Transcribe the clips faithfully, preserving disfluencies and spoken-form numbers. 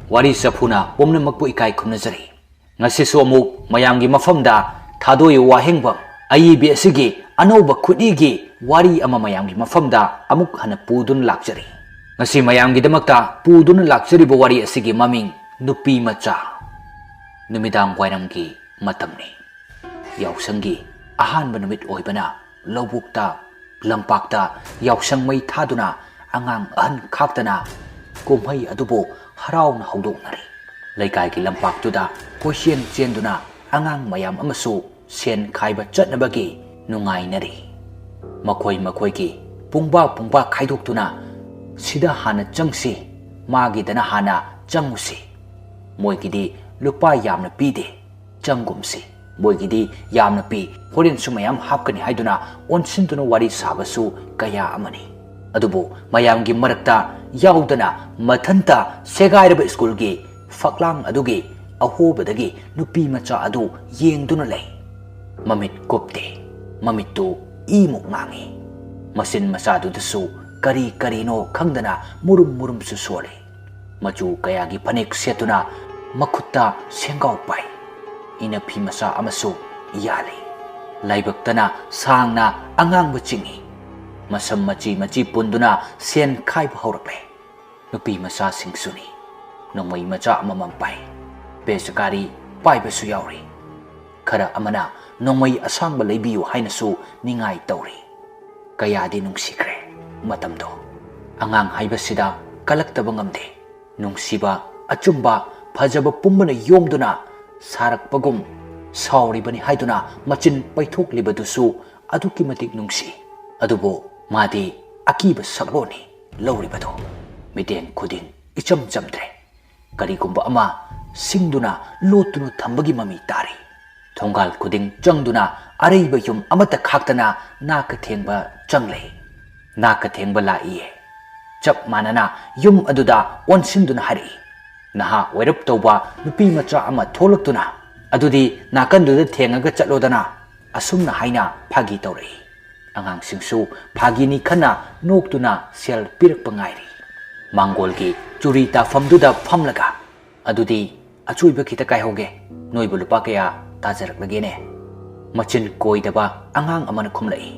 ꯋꯥꯔꯤ ꯆꯐꯨꯅ ꯄꯨꯝꯅꯃꯛꯄꯨ ꯏꯀꯥꯏ ꯈꯨꯝꯅꯖꯔꯤ꯫ ꯉꯁꯤꯁꯨ ꯑꯃꯨꯛ ꯃꯌꯥꯝꯒꯤ ꯃꯐꯝꯗ ꯊꯥꯗꯣꯏ ꯋꯥꯍꯦꯡꯕꯝ ꯑꯏꯕꯤ ꯑꯁꯤꯒꯤ ꯑꯅꯧꯕ ꯈꯨꯠꯏꯒꯤ ꯋꯥꯔꯤ ꯑꯃ ꯃꯌꯥꯝꯒꯤ ꯃꯐꯝꯗ ꯑꯃꯨꯛ ꯍꯟꯅ ꯄꯨꯗꯨꯅ ꯂꯥꯛꯆꯔꯤ꯫ ꯉꯁꯤ ꯃꯌꯥꯝꯒꯤꯗꯃꯛꯇ ꯄꯨꯗꯨꯅ ꯂꯥꯛꯆꯔꯤꯕ ꯋꯥꯔꯤ ꯑꯁꯤꯒꯤ ꯃꯃꯤꯡ ꯅꯨꯄꯤ ꯃꯆꯥ꯫ ꯅꯨꯃꯤꯗꯥꯡ ꯋꯥꯏꯔꯝꯒꯤ ꯃꯇꯝꯅꯤ꯫ ꯌꯥꯎꯁꯪꯒꯤ ꯑꯍꯥꯟꯕ ꯅꯨꯃꯤꯠ ꯑꯣꯏꯕꯅ ꯂꯧꯕꯨꯛꯇ, ꯂꯝꯄꯥꯛꯇ ꯌꯥꯎꯁꯪ ꯃꯩ ꯊꯥꯗꯨꯅ ꯑꯉꯥꯡ ꯑꯍꯟ ꯈꯥꯛꯇꯅ ꯀꯨꯝꯍꯩ ꯑꯗꯨꯕꯨ ꯍꯔꯥꯎꯅ ꯍꯧꯗꯣꯛꯅꯔꯤ꯫ ꯂꯩꯀꯥꯏꯒꯤ ꯂꯝꯄꯥꯛꯇꯨꯗ ꯀꯣꯏꯆꯦꯟ ꯆꯦꯟꯗꯨꯅ ꯑꯉꯥꯡ ꯃꯌꯥꯝ ꯑꯃꯁꯨ ꯁꯦꯟ ꯈꯥꯏꯕ ꯆꯠꯅꯕꯒꯤ ꯅꯨꯡꯉꯥꯏꯅꯔꯤ꯫ ꯃꯈꯣꯏ ꯃꯈꯣꯏꯒꯤ ꯄꯨꯡꯕꯥ ꯄꯨꯡꯕꯥ ꯈꯥꯏꯗꯣꯛꯇꯨꯅ, "ꯁꯤꯗ ꯍꯥꯟꯅ ꯆꯪꯁꯤ, ꯃꯥꯒꯤꯗꯅ ꯍꯥꯟꯅ ꯆꯪꯉꯨꯁꯤ, ꯃꯣꯏꯒꯤꯗꯤ ꯂꯨꯄꯥ ꯌꯥꯝꯅ ꯄꯤꯗꯦ, ꯆꯪꯒꯨꯝꯁꯤ, ꯃꯣꯏꯒꯤꯗꯤ ꯌꯥꯝꯅ ꯄꯤ, ꯍꯣꯔꯦꯟꯁꯨ ꯃꯌꯥꯝ ꯍꯥꯞꯀꯅꯤ" ꯍꯥꯏꯗꯨꯅ ꯑꯣꯟꯁꯤꯟꯗꯨꯅ ꯋꯥꯔꯤ ꯁꯥꯕꯁꯨ ꯀꯌꯥ ꯑꯃꯅꯤ꯫ ꯑꯗꯨꯕꯨ ꯃꯌꯥꯝꯒꯤ ꯃꯔꯛꯇ ꯌꯥꯎꯗꯅ ꯃꯊꯟꯇ ꯁꯦꯒꯥꯏꯔꯕ ꯁ꯭ꯀꯨꯜꯒꯤ ꯐꯛꯂꯥꯡ ꯑꯗꯨꯒꯤ ꯑꯍꯣꯕꯗꯒꯤ ꯅꯨꯄꯤ ꯃꯆꯥ ꯑꯗꯨ ꯌꯦꯡꯗꯨꯅ ꯂꯩ꯫ ꯃꯃꯤꯠ ꯀꯨꯞꯇꯦ, ꯃꯃꯤꯠꯇꯨ ꯏꯃꯨꯛ ꯉꯥꯡꯏ꯫ ꯃꯆꯤꯟ ꯃꯆꯥꯗꯨꯗꯁꯨ ꯀꯔꯤ ꯀꯔꯤꯅꯣ ꯈꯪꯗꯅ ꯃꯨꯔꯨꯝ ꯃꯨꯔꯨꯝꯁꯨ ꯁꯣꯜꯂꯤ꯫ ꯃꯆꯨ ꯀꯌꯥꯒꯤ ꯐꯅꯦꯛ ꯁꯦꯠꯇꯨꯅ ꯃꯈꯨꯠꯇ ꯁꯦꯡꯒꯥꯎ ꯄꯥꯏ꯫ ꯏꯅꯐꯤ ꯃꯆꯥ ꯑꯃꯁꯨ ꯌꯥꯜꯂꯤ꯫ ꯂꯥꯏꯕꯛꯇꯅ ꯁꯥꯡꯅ ꯑꯉꯥꯡꯕ ꯆꯤꯡꯏ꯫ ꯃꯁꯝ ꯃꯆꯤ ꯃꯆꯤ ꯄꯨꯟꯗꯨꯅ ꯁꯦꯟ ꯈꯥꯏꯕ ꯍꯧꯔꯛꯂꯦ꯫ ꯅꯨꯄꯤ ꯃꯆꯥꯁꯤꯡꯁꯨꯅꯤ꯫ ꯅꯣꯡꯃꯩ ꯃꯆꯥ ꯑꯃꯃꯝ ꯄꯥꯏ꯫ ꯄꯦꯆꯀꯥꯔꯤ ꯄꯥꯏꯕꯁꯨ ꯌꯥꯎꯔꯤ꯫ ꯈꯔ ꯑꯃꯅ ꯅꯣꯡꯃꯩ ꯑꯁꯥꯡꯕ ꯂꯩꯕꯤꯌꯨ ꯍꯥꯏꯅꯁꯨ ꯅꯤꯡꯉꯥꯏ ꯇꯧꯔꯤ꯫ ꯀꯌꯥꯗꯤ ꯅꯨꯡꯁꯤꯈ꯭ꯔꯦ ꯃꯇꯝꯗꯣ꯫ ꯑꯉꯥꯡ ꯍꯥꯏꯕꯁꯤꯗ ꯀꯜꯂꯛꯇꯕ ꯉꯝꯗꯦ꯫ ꯅꯨꯡꯁꯤꯕ, ꯑꯆꯨꯝꯕ, ꯐꯖꯕ ꯄꯨꯝꯕꯅ ꯌꯣꯝꯗꯨꯅ ꯁꯥꯔꯛꯄꯒꯨꯝ, ꯁꯥꯎꯔꯤꯕꯅꯤ ꯍꯥꯏꯗꯨꯅ ꯃꯆꯤꯟ ꯄꯩꯊꯣꯛꯂꯤꯕꯗꯨꯁꯨ ꯑꯗꯨꯛꯀꯤ ꯃꯇꯤꯛ ꯅꯨꯡꯁꯤ꯫ ꯑꯗꯨꯕꯨ ꯃꯥꯗꯤ ꯑꯀꯤꯕ ꯁꯛꯂꯣꯟꯅꯤ ꯂꯧꯔꯤꯕꯗꯣ꯫ ꯃꯤꯠꯌꯦꯡ ꯈꯨꯗꯤꯡ ꯏꯆꯝ ꯆꯝꯗ꯭ꯔꯦ꯫ ꯀꯔꯤꯒꯨꯝꯕ ꯑꯃ ꯁꯤꯡꯗꯨꯅ ꯂꯣꯠꯇꯨꯅ ꯊꯝꯕꯒꯤ ꯃꯃꯤ ꯇꯥꯔꯤ꯫ ꯊꯣꯡꯒꯥꯜ ꯈꯨꯗꯤꯡ ꯆꯪꯗꯨꯅ ꯑꯔꯩꯕ ꯌꯨꯝ ꯑꯃꯠꯇ ꯈꯥꯛꯇꯅ ꯅꯥꯀ ꯊꯦꯡꯕ ꯆꯪꯂꯦ꯫ ꯅꯥꯀ ꯊꯦꯡꯕ ꯂꯥꯛꯏꯌꯦ꯫ ꯆꯞ ꯃꯥꯟꯅꯅ ꯌꯨꯝ ꯑꯗꯨꯗ ꯑꯣꯟꯁꯤꯟꯗꯨꯅ ꯍꯥꯏꯔꯛꯏ꯫ ꯅꯍꯥ ꯑꯣꯏꯔꯞ ꯇꯧꯕ ꯅꯨꯄꯤ ꯃꯆꯥ ꯑꯃ ꯊꯣꯛꯂꯛꯇꯨꯅ, "ꯑꯗꯨꯗꯤ ꯅꯥꯀꯟꯗꯨꯗ ꯊꯦꯡꯉꯒ ꯆꯠꯂꯣꯗꯅ", ꯑꯁꯨꯝꯅ ꯍꯥꯏꯅ ꯐꯥꯒꯤ ꯇꯧꯔꯛꯏ꯫ ꯑꯉꯥꯡꯁꯤꯡꯁꯨ ꯐꯥꯒꯤꯅꯤ ꯈꯟꯅ ꯅꯣꯛꯇꯨꯅ ꯁꯦꯜ ꯄꯤꯔꯛꯄ ꯉꯥꯏꯔꯤ꯫ ꯃꯥꯡꯒꯣꯜꯒꯤ ꯆꯨꯔꯤ ꯇꯥꯐꯝꯗꯨꯗ ꯐꯝꯂꯒ "ꯑꯗꯨꯗꯤ ꯑꯆꯣꯏꯕ ꯈꯤꯇ ꯀꯥꯏꯍꯧꯒꯦ, ꯅꯣꯏꯕꯨ ꯂꯨꯄꯥ ꯀꯌꯥ ꯇꯥꯖꯔꯛꯂꯒꯦꯅꯦ?" ꯃꯆꯤꯟ ꯀꯣꯏꯗꯕ ꯑꯉꯥꯡ ꯑꯃꯅ ꯈꯨꯝꯂꯛꯏ꯫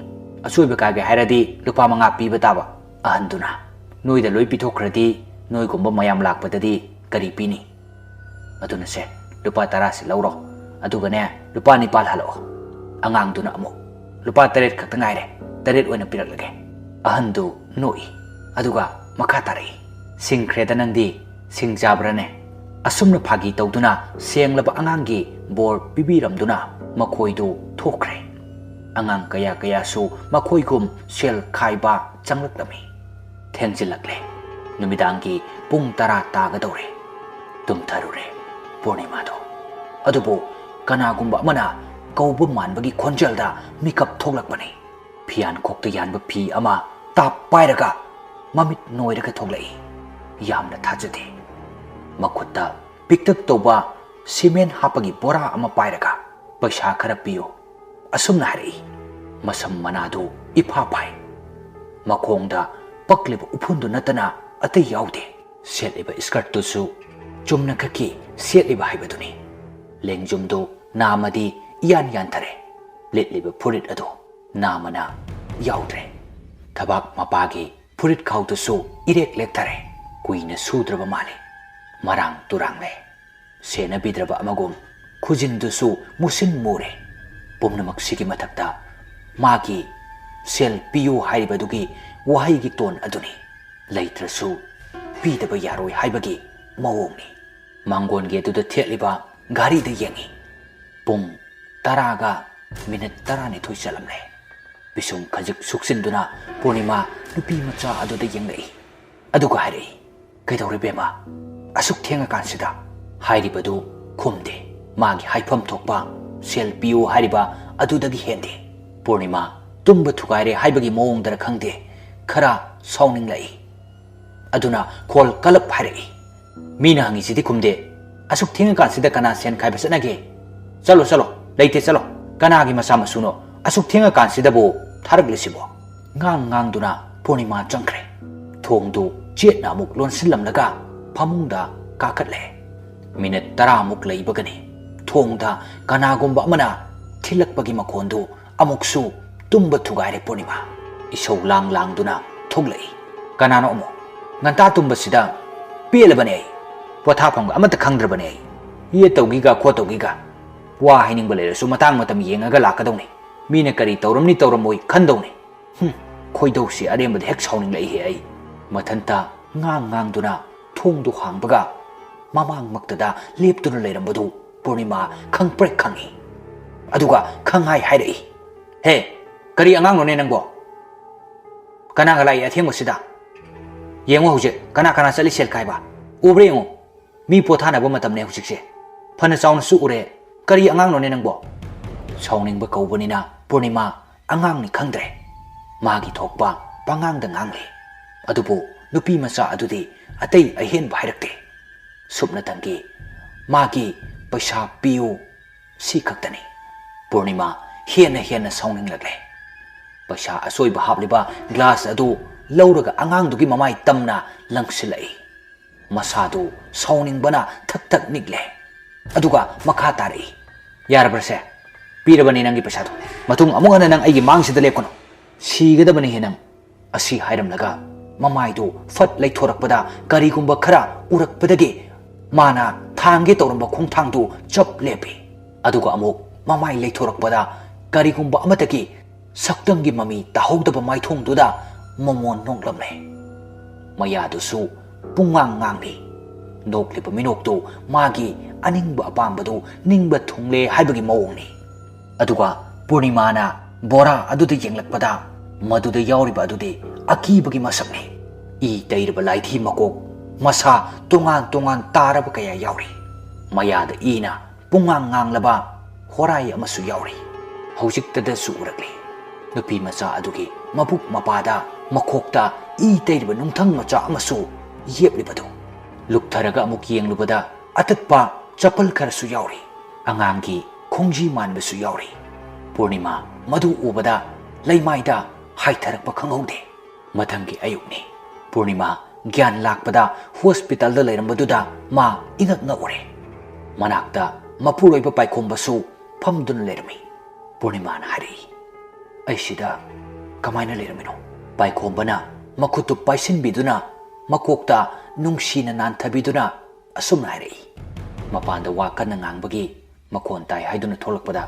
"ꯑꯆꯣꯏꯕ ꯀꯥꯏꯒꯦ ꯍꯥꯏꯔꯗꯤ ꯂꯨꯄꯥ ꯃꯉꯥ ꯄꯤꯕ ꯇꯥꯕ," ꯑꯍꯟꯗꯨꯅ꯫ "ꯅꯣꯏꯗ ꯂꯣꯏ ꯄꯤꯊꯣꯛꯈ꯭ꯔꯗꯤ ꯅꯣꯏꯒꯨꯝꯕ ꯃꯌꯥꯝ ꯂꯥꯛꯄꯗꯗꯤ ꯀꯔꯤ ꯄꯤꯅꯤ? ꯑꯗꯨꯅ ꯁꯦ, ꯂꯨꯄꯥ ꯇꯔꯥꯁꯤ ꯂꯧꯔꯣ, ꯑꯗꯨꯒꯅꯦ ꯂꯨꯄꯥ ꯅꯤꯄꯥꯜ ꯍꯜꯂꯛꯑꯣ꯫" ꯑꯉꯥꯡꯗꯨꯅ ꯑꯃꯨꯛ, "ꯂꯨꯄꯥ ꯇꯔꯦꯠ ꯈꯛꯇ ꯉꯥꯏꯔꯦ, ꯇꯔꯦꯠ ꯑꯣꯏꯅ ꯄꯤꯔꯛꯂꯒꯦ꯫" ꯑꯍꯟꯗꯨ ꯅꯣꯛꯏ, ꯑꯗꯨꯒ ꯃꯈꯥ ꯇꯥꯔꯛꯏ, "ꯁꯤꯡꯈ꯭ꯔꯦꯗ ꯅꯪꯗꯤ, ꯁꯤꯡ ꯆꯥꯕ꯭ꯔꯥꯅꯦ? ꯑꯁꯨꯝꯅ ꯐꯥꯒꯤ ꯇꯧꯗꯨꯅ ꯁꯦꯡꯂꯕ ꯑꯉꯥꯡꯒꯤ ꯕꯣꯔ ꯄꯤꯕꯤꯔꯝꯗꯨꯅ ꯃꯈꯣꯏꯗꯨ ꯊꯣꯛꯈ꯭ꯔꯦ꯫ ꯑꯉꯥꯡ ꯀꯌꯥ ꯀꯌꯥꯁꯨ ꯃꯈꯣꯏꯒꯨꯝ ꯁꯦꯜ ꯈꯥꯏꯕ ꯆꯪꯂꯛꯂꯝꯃꯤ꯫ ꯊꯦꯡꯖꯤꯜꯂꯛꯂꯦ꯫ ꯅꯨꯃꯤꯗꯥꯡꯒꯤ ꯄꯨꯡ ꯇꯔꯥ ꯇꯥꯒꯗꯧꯔꯦ꯫ ꯇꯨꯝꯊꯔꯨꯔꯦ ꯄꯨꯔꯅꯤꯃꯥꯗꯣ꯫ ꯑꯗꯨꯕꯨ ꯀꯅꯥꯒꯨꯝꯕ ꯑꯃꯅ ꯀꯧꯕ ꯃꯥꯟꯕꯒꯤ ꯈꯣꯟꯖꯦꯜꯗ ꯃꯤꯀꯞ ꯊꯣꯛꯂꯛꯄꯅꯤ꯫ ꯐꯤꯌꯥꯟꯈꯣꯛꯇ ꯌꯥꯟꯕ ꯐꯤ ꯑꯃ ꯇꯥꯞ ꯄꯥꯏꯔꯒ ꯃꯃꯤꯠ ꯅꯣꯏꯔꯒ ꯊꯣꯛꯂꯛꯏ꯫ ꯌꯥꯝꯅ ꯊꯥꯖꯗꯦ꯫ ꯃꯈꯨꯠꯇ ꯄꯤꯛꯇꯛ ꯇꯧꯕ ꯁꯤꯃꯦꯟ ꯍꯥꯞꯄꯒꯤ ꯕꯣꯔꯥ ꯑꯃ ꯄꯥꯏꯔꯒ, "ꯄꯩꯁꯥ ꯈꯔ ꯄꯤꯌꯨ," ꯑꯁꯨꯝꯅ ꯍꯥꯏꯔꯛꯏ꯫ ꯃꯁꯝ ꯃꯅꯥꯗꯨ ꯏꯐꯥ ꯐꯥꯏ꯫ ꯃꯈꯣꯡꯗ ꯄꯛꯂꯤꯕ ꯎꯐꯨꯟꯗꯨ ꯅꯠꯇꯅ ꯑꯇꯩ ꯌꯥꯎꯗꯦ꯫ ꯁꯦꯠꯂꯤꯕ ꯏꯁꯀꯔꯠꯇꯨꯁꯨ ꯆꯨꯝꯅ ꯈꯛꯀꯤ ꯁꯦꯠꯂꯤꯕ ꯍꯥꯏꯕꯗꯨꯅꯤ꯫ ꯂꯦꯡꯖꯨꯝꯗꯨ ꯅꯥꯝꯃꯗꯤ ꯏꯌꯥꯟ ꯌꯥꯟꯊꯔꯦ꯫ ꯂꯤꯠꯂꯤꯕ ꯐꯨꯔꯤꯠ ꯑꯗꯨ ꯅꯥꯝꯃꯅ ꯌꯥꯎꯗ꯭ꯔꯦ꯫ ꯊꯕꯥꯛ ꯃꯄꯥꯒꯤ ꯐꯨꯔꯤꯠ ꯈꯥꯎꯗꯨꯁꯨ ꯏꯔꯦꯛ ꯂꯦꯛꯊꯔꯦ꯫ ꯀꯨꯏꯅ ꯁꯨꯗ꯭ꯔꯕ ꯃꯥꯜꯂꯦ꯫ ꯃꯔꯥꯡ ꯇꯨꯔꯥꯡꯂꯦ꯫ ꯁꯦꯟꯅꯕꯤꯗ꯭ꯔꯕ ꯑꯃꯒꯨꯝ ꯈꯨꯖꯤꯟꯗꯨꯁꯨ ꯃꯨꯁꯤꯟ ꯃꯨꯔꯦ꯫ ꯄꯨꯝꯅꯃꯛꯁꯤꯒꯤ ꯃꯊꯛꯇ ꯃꯥꯒꯤ "ꯁꯦꯜ ꯄꯤꯌꯨ" ꯍꯥꯏꯔꯤꯕꯗꯨꯒꯤ ꯋꯥꯍꯩꯒꯤ ꯇꯣꯟ ꯑꯗꯨꯅꯤ꯫ ꯂꯩꯇ꯭ꯔꯁꯨ ꯄꯤꯗꯕ ꯌꯥꯔꯣꯏ ꯍꯥꯏꯕꯒꯤ ꯃꯑꯣꯡꯅꯤ꯫ ꯃꯥꯡꯒꯣꯟꯒꯤ ꯑꯗꯨꯗ ꯊꯦꯠꯂꯤꯕ ꯘꯥꯔꯤꯗ ꯌꯦꯡꯉꯤ꯫ ꯄꯨꯡ ꯇꯔꯥꯒ ꯃꯤꯅꯤꯠ ꯇꯔꯥꯅꯤꯊꯣꯏ ꯆꯠꯂꯝꯂꯦ꯫ ꯄꯤꯁꯨꯝ ꯈꯖꯤꯛ ꯁꯨꯛꯆꯤꯟꯗꯨꯅ ꯄꯨꯔꯅꯤꯃꯥ ꯅꯨꯄꯤ ꯃꯆꯥ ꯑꯗꯨꯗ ꯌꯦꯡꯂꯛꯏ꯫ ꯑꯗꯨꯒ ꯍꯥꯏꯔꯛꯏ, "ꯀꯩꯗꯧꯔꯦ ꯕꯦꯝꯃ? ꯑꯁꯨꯛ ꯊꯦꯡꯉꯀꯥꯟꯁꯤꯗ?" ꯍꯥꯏꯔꯤꯕꯗꯨ ꯈꯨꯝꯗꯦ꯫ ꯃꯥꯒꯤ ꯍꯥꯏꯐꯝ ꯊꯣꯛꯄ "ꯁꯦꯜ ꯄꯤꯌꯨ" ꯍꯥꯏꯔꯤꯕ ꯑꯗꯨꯗꯒꯤ ꯍꯦꯟꯗꯦ꯫ ꯄꯨꯔꯅꯤꯃꯥ ꯇꯨꯝꯕ ꯊꯨꯒꯥꯏꯔꯦ ꯍꯥꯏꯕꯒꯤ ꯃꯑꯣꯡꯗꯔ ꯈꯪꯗꯦ, ꯈꯔ ꯁꯥꯎꯅꯤꯡꯂꯛꯏ꯫ ꯑꯗꯨꯅ ꯈꯣꯜ ꯀꯂꯞ ꯍꯥꯏꯔꯛꯏ, "ꯃꯤꯅ ꯍꯪꯉꯤꯁꯤꯗꯤ ꯈꯨꯝꯗꯦ꯫ ꯑꯁꯨꯛ ꯊꯦꯡꯉꯀꯥꯟꯁꯤꯗ ꯀꯅꯥ ꯁꯦꯟ ꯈꯥꯏꯕ ꯆꯠꯅꯒꯦ? ꯆꯠꯂꯣ, ꯆꯠꯂꯣ, ꯂꯩꯇꯦ, ꯆꯠꯂꯣ꯫ ꯀꯅꯥꯒꯤ ꯃꯆꯥ ꯃꯁꯨꯅꯣ ꯑꯁꯨꯛ ꯊꯦꯡꯉꯀꯥꯟꯁꯤꯗꯕꯨ ꯊꯥꯔꯛꯂꯤꯁꯤꯕꯣ?" ꯉꯥꯡ ꯉꯥꯡꯗꯨꯅ ꯄꯨꯔꯅꯤꯃꯥ ꯆꯪꯈ꯭ꯔꯦ꯫ ꯊꯣꯡꯗꯨ ꯆꯦꯠꯅ ꯑꯃꯨꯛ ꯂꯣꯟꯁꯤꯜꯂꯝꯂꯒ ꯐꯃꯨꯡꯗ ꯀꯥꯈꯠꯂꯦ꯫ ꯃꯤꯅꯠ ꯇꯔꯥꯃꯨꯛ ꯂꯩꯕꯒꯅꯤ ꯊꯣꯡꯗ ꯀꯅꯥꯒꯨꯝꯕ ꯑꯃꯅ ꯊꯤꯜꯂꯛꯄꯒꯤ ꯃꯈꯣꯟꯗꯨ ꯑꯃꯨꯛꯁꯨ ꯇꯨꯝꯕ ꯊꯨꯒꯥꯏꯔꯦ ꯄꯨꯔꯅꯤꯃꯥ꯫ ꯏꯁꯧ ꯂꯥꯡ ꯂꯥꯡꯗꯨꯅ ꯊꯣꯛꯂꯛꯏ꯫ "ꯀꯅꯥꯅꯣ ꯑꯃꯨꯛ? ꯉꯟꯇꯥ ꯇꯨꯝꯕꯁꯤꯗ ꯄꯦꯜꯂꯕꯅꯦ ꯑꯩ꯫ ꯄꯣꯊꯥꯐꯝꯒ ꯑꯃꯠꯇ ꯈꯪꯗ꯭ꯔꯕꯅꯦ ꯑꯩ꯫ ꯌꯦꯠ ꯇꯧꯒꯤꯒ ꯈꯣꯠ ꯇꯧꯒꯤꯒ꯫ ꯋꯥ ꯍꯥꯏꯅꯤꯡꯕ ꯂꯩꯔꯁꯨ ꯃꯇꯥꯡ ꯃꯇꯝ ꯌꯦꯡꯉꯒ ꯂꯥꯛꯀꯗꯧꯅꯤ꯫ ꯃꯤꯅ ꯀꯔꯤ ꯇꯧꯔꯝꯅꯤ ꯇꯧꯔꯝꯃꯣꯏ ꯈꯟꯗꯧꯅꯤ꯫ ꯍꯨꯝ, ꯈꯣꯏꯗꯧꯁꯤ ꯑꯔꯦꯝꯕꯗ ꯍꯦꯛ ꯁꯥꯎꯅꯤꯡꯂꯛꯏꯍꯦ ꯑꯩ꯫" ꯃꯊꯟꯇ ꯉꯥꯡ ꯉꯥꯡꯗꯨꯅ ꯊꯣꯡꯗꯨ ꯍꯥꯡꯕꯒ ꯃꯃꯥꯡꯃꯛꯇꯗ ꯂꯦꯞꯇꯨꯅ ꯂꯩꯔꯝꯕꯗꯨ ꯄꯨꯔꯅꯤꯃꯥ ꯈꯪꯄ꯭ꯔꯦꯛ ꯈꯪꯏ꯫ ꯑꯗꯨꯒ ꯈꯪꯍꯥꯏ ꯍꯥꯏꯔꯛꯏ, "ꯍꯦ, ꯀꯔꯤ ꯑꯉꯥꯡꯅꯣꯅꯦ ꯅꯪꯕꯣ? ꯀꯅꯥꯒ ꯂꯥꯛꯏ ꯑꯊꯦꯡꯕꯁꯤꯗ? ꯌꯦꯡꯉꯣ ꯍꯧꯖꯤꯛ ꯀꯅꯥ ꯀꯅꯥ ꯆꯠꯂꯤ ꯁꯦꯜ ꯈꯥꯏꯕ꯫ ꯎꯕ꯭ꯔꯥ ꯌꯦꯡꯉꯣ꯫ ꯃꯤ ꯄꯣꯊꯥꯅꯕ ꯃꯇꯝꯅꯦ ꯍꯧꯖꯤꯛꯁꯦ꯫ ꯐꯅ ꯆꯥꯎꯅꯁꯨ ꯎꯔꯦ꯫ ꯀꯔꯤ ꯑꯉꯥꯡꯅꯣꯅꯦ ꯅꯪꯕꯣ?" ꯁꯥꯎꯅꯤꯡꯕ ꯀꯧꯕꯅꯤꯅ ꯄꯨꯔꯅꯤꯃꯥ ꯑꯉꯥꯡꯅꯤ ꯈꯪꯗ꯭ꯔꯦ꯫ ꯃꯥꯒꯤ ꯊꯣꯛꯄ ꯄꯉꯥꯡꯗ ꯉꯥꯡꯂꯦ꯫ ꯑꯗꯨꯕꯨ ꯅꯨꯄꯤ ꯃꯆꯥ ꯑꯗꯨꯗꯤ ꯑꯇꯩ ꯑꯍꯦꯟꯕ ꯍꯥꯏꯔꯛꯇꯦ꯫ ꯁꯨꯞꯅꯇꯪꯒꯤ ꯃꯥꯒꯤ "ꯄꯩꯁꯥ ꯄꯤꯌꯨ" ꯁꯤ ꯈꯛꯇꯅꯤ꯫ ꯄꯨꯔꯅꯤꯃꯥ ꯍꯦꯟꯅ ꯍꯦꯟꯅ ꯁꯥꯎꯅꯤꯡꯂꯛꯂꯦ꯫ ꯄꯩꯁꯥ ꯑꯆꯣꯏꯕ ꯍꯥꯞꯂꯤꯕ ꯒ꯭ꯂꯥꯁ ꯑꯗꯨ ꯂꯧꯔꯒ ꯑꯉꯥꯡꯗꯨꯒꯤ ꯃꯃꯥꯏ ꯇꯝꯅ ꯂꯪꯁꯤꯜꯂꯛꯏ꯫ ꯃꯁꯥꯗꯨ ꯁꯥꯎꯅꯤꯡꯕꯅ ꯊꯛ ꯊꯛ ꯅꯤꯛꯂꯦ꯫ ꯑꯗꯨꯒ ꯃꯈꯥ ꯇꯥꯔꯛꯏ, "ꯌꯥꯔꯕ꯭ꯔꯁꯦ? ꯄꯤꯔꯕꯅꯤ ꯅꯪꯒꯤ ꯄꯩꯁꯥꯗꯣ꯫ ꯃꯇꯨꯡ ꯑꯃꯨꯛ ꯍꯟꯅ ꯅꯪ ꯑꯩꯒꯤ ꯃꯥꯡꯁꯤꯗ ꯂꯦꯞꯀꯅꯨ꯫ ꯁꯤꯒꯗꯕꯅꯤ ꯍꯦ ꯅꯪ꯫" ꯑꯁꯤ ꯍꯥꯏꯔꯝꯂꯒ ꯃꯃꯥꯏꯗꯨ ꯐꯠ ꯂꯩꯊꯣꯔꯛꯄꯗ ꯀꯔꯤꯒꯨꯝꯕ ꯈꯔ ꯎꯔꯛꯄꯗꯒꯤ ꯃꯥꯅ ꯊꯥꯡꯒꯦ ꯇꯧꯔꯝꯕ ꯈꯣꯡꯊꯥꯡꯗꯨ ꯆꯞ ꯂꯦꯞꯄꯤ꯫ ꯑꯗꯨꯒ ꯑꯃꯨꯛ ꯃꯃꯥꯏ ꯂꯩꯊꯣꯔꯛꯄꯗ ꯀꯔꯤꯒꯨꯝꯕ ꯑꯃꯠꯇꯒꯤ ꯁꯛꯇꯝꯒꯤ ꯃꯃꯤ ꯇꯥꯍꯧꯗꯕ ꯃꯥꯏꯊꯣꯡꯗꯨꯗ ꯃꯣꯃꯣꯟ ꯅꯣꯛꯂꯝꯂꯦ꯫ ꯃꯌꯥꯗꯨꯁꯨ ꯄꯨꯡꯉꯥꯡ ꯉꯥꯡꯂꯤ꯫ ꯅꯣꯛꯂꯤꯕ ꯃꯤꯅꯣꯛꯇꯨ ꯃꯥꯒꯤ ꯑꯅꯤꯡꯕ ꯑꯄꯥꯝꯕꯗꯨ ꯅꯤꯡꯕ ꯊꯨꯡꯂꯦ ꯍꯥꯏꯕꯒꯤ ꯃꯑꯣꯡꯅꯤ꯫ ꯑꯗꯨꯒ ꯄꯨꯔꯅꯤꯃꯥꯅ ꯕꯣꯔꯥ ꯑꯗꯨꯗ ꯌꯦꯡꯂꯛꯄꯗ ꯃꯗꯨꯗ ꯌꯥꯎꯔꯤꯕ ꯑꯗꯨꯗꯤ ꯑꯀꯤꯕꯒꯤ ꯃꯁꯛꯅꯤ꯫ ꯏ ꯇꯩꯔꯕ ꯂꯥꯏꯙꯤ ꯃꯀꯣꯛ, ꯃꯁꯥ ꯇꯣꯉꯥꯟ ꯇꯣꯉꯥꯟ ꯇꯥꯔꯕ ꯀꯌꯥ ꯌꯥꯎꯔꯤ꯫ ꯃꯌꯥꯗ ꯏꯅ ꯄꯨꯡꯉꯥꯡ ꯉꯥꯡꯂꯕ ꯍꯣꯔꯥꯏ ꯑꯃꯁꯨ ꯌꯥꯎꯔꯤ꯫ ꯍꯧꯖꯤꯛꯇꯗꯁꯨ ꯎꯔꯛꯂꯤ꯫ ꯅꯨꯄꯤ ꯃꯆꯥ ꯑꯗꯨꯒꯤ ꯃꯕꯨꯛ ꯃꯄꯥꯗ, ꯃꯈꯣꯛꯇ ꯏ ꯇꯩꯔꯤꯕ ꯅꯨꯡꯊꯪ ꯃꯆꯥ ꯑꯃꯁꯨ ꯌꯦꯞꯂꯤꯕꯗꯨ꯫ ꯂꯨꯞꯊꯔꯒ ꯑꯃꯨꯛ ꯌꯦꯡꯂꯨꯕꯗ ꯑꯇꯠꯄ ꯆꯄꯜ ꯈꯔꯁꯨ ꯌꯥꯎꯔꯤ꯫ ꯑꯉꯥꯡꯒꯤ ꯈꯣꯡꯖꯤ ꯃꯥꯟꯕꯁꯨ ꯌꯥꯎꯔꯤ꯫ ꯄꯨꯔꯅꯤꯃꯥ ꯃꯗꯨ ꯎꯕꯗ ꯂꯩꯃꯥꯏꯗ ꯍꯥꯏꯊꯔꯛꯄ ꯈꯪꯍꯧꯗꯦ꯫ ꯃꯊꯪꯒꯤ ꯑꯌꯨꯛꯅꯤ꯫ ꯄꯨꯔꯅꯤꯃꯥ ꯒ꯭ꯌꯥꯟ ꯂꯥꯛꯄꯗ ꯍꯣꯁꯄꯤꯇꯥꯜꯗ ꯂꯩꯔꯝꯕꯗꯨꯗ ꯃꯥ ꯏꯉꯛ ꯉꯛꯎꯔꯦ꯫ ꯃꯅꯥꯛꯇ ꯃꯄꯨꯔꯣꯏꯕ ꯄꯥꯏꯈꯣꯝꯕꯁꯨ ꯐꯝꯗꯨꯅ ꯂꯩꯔꯝꯃꯤ꯫ ꯄꯨꯔꯅꯤꯃꯥꯅ ꯍꯥꯏꯔꯛꯏ, "ꯑꯩ ꯁꯤꯗ ꯀꯃꯥꯏꯅ ꯂꯩꯔꯝꯃꯤꯅꯣ?" ꯄꯥꯏꯈꯣꯝꯕꯅ ꯃꯈꯨꯠꯇꯨ ꯄꯥꯏꯁꯤꯟꯕꯤꯗꯨꯅ ꯃꯀꯣꯛꯇ ꯅꯨꯡꯁꯤꯅ ꯅꯥꯟꯊꯕꯤꯗꯨꯅ ꯑꯁꯨꯝꯅ ꯍꯥꯏꯔꯛꯏ, ꯃꯄꯥꯟꯗ ꯋꯥ ꯀꯟꯅ ꯉꯥꯡꯕꯒꯤ ꯃꯈꯣꯟ ꯇꯥꯏ ꯍꯥꯏꯗꯨꯅ ꯊꯣꯛꯂꯛꯄꯗ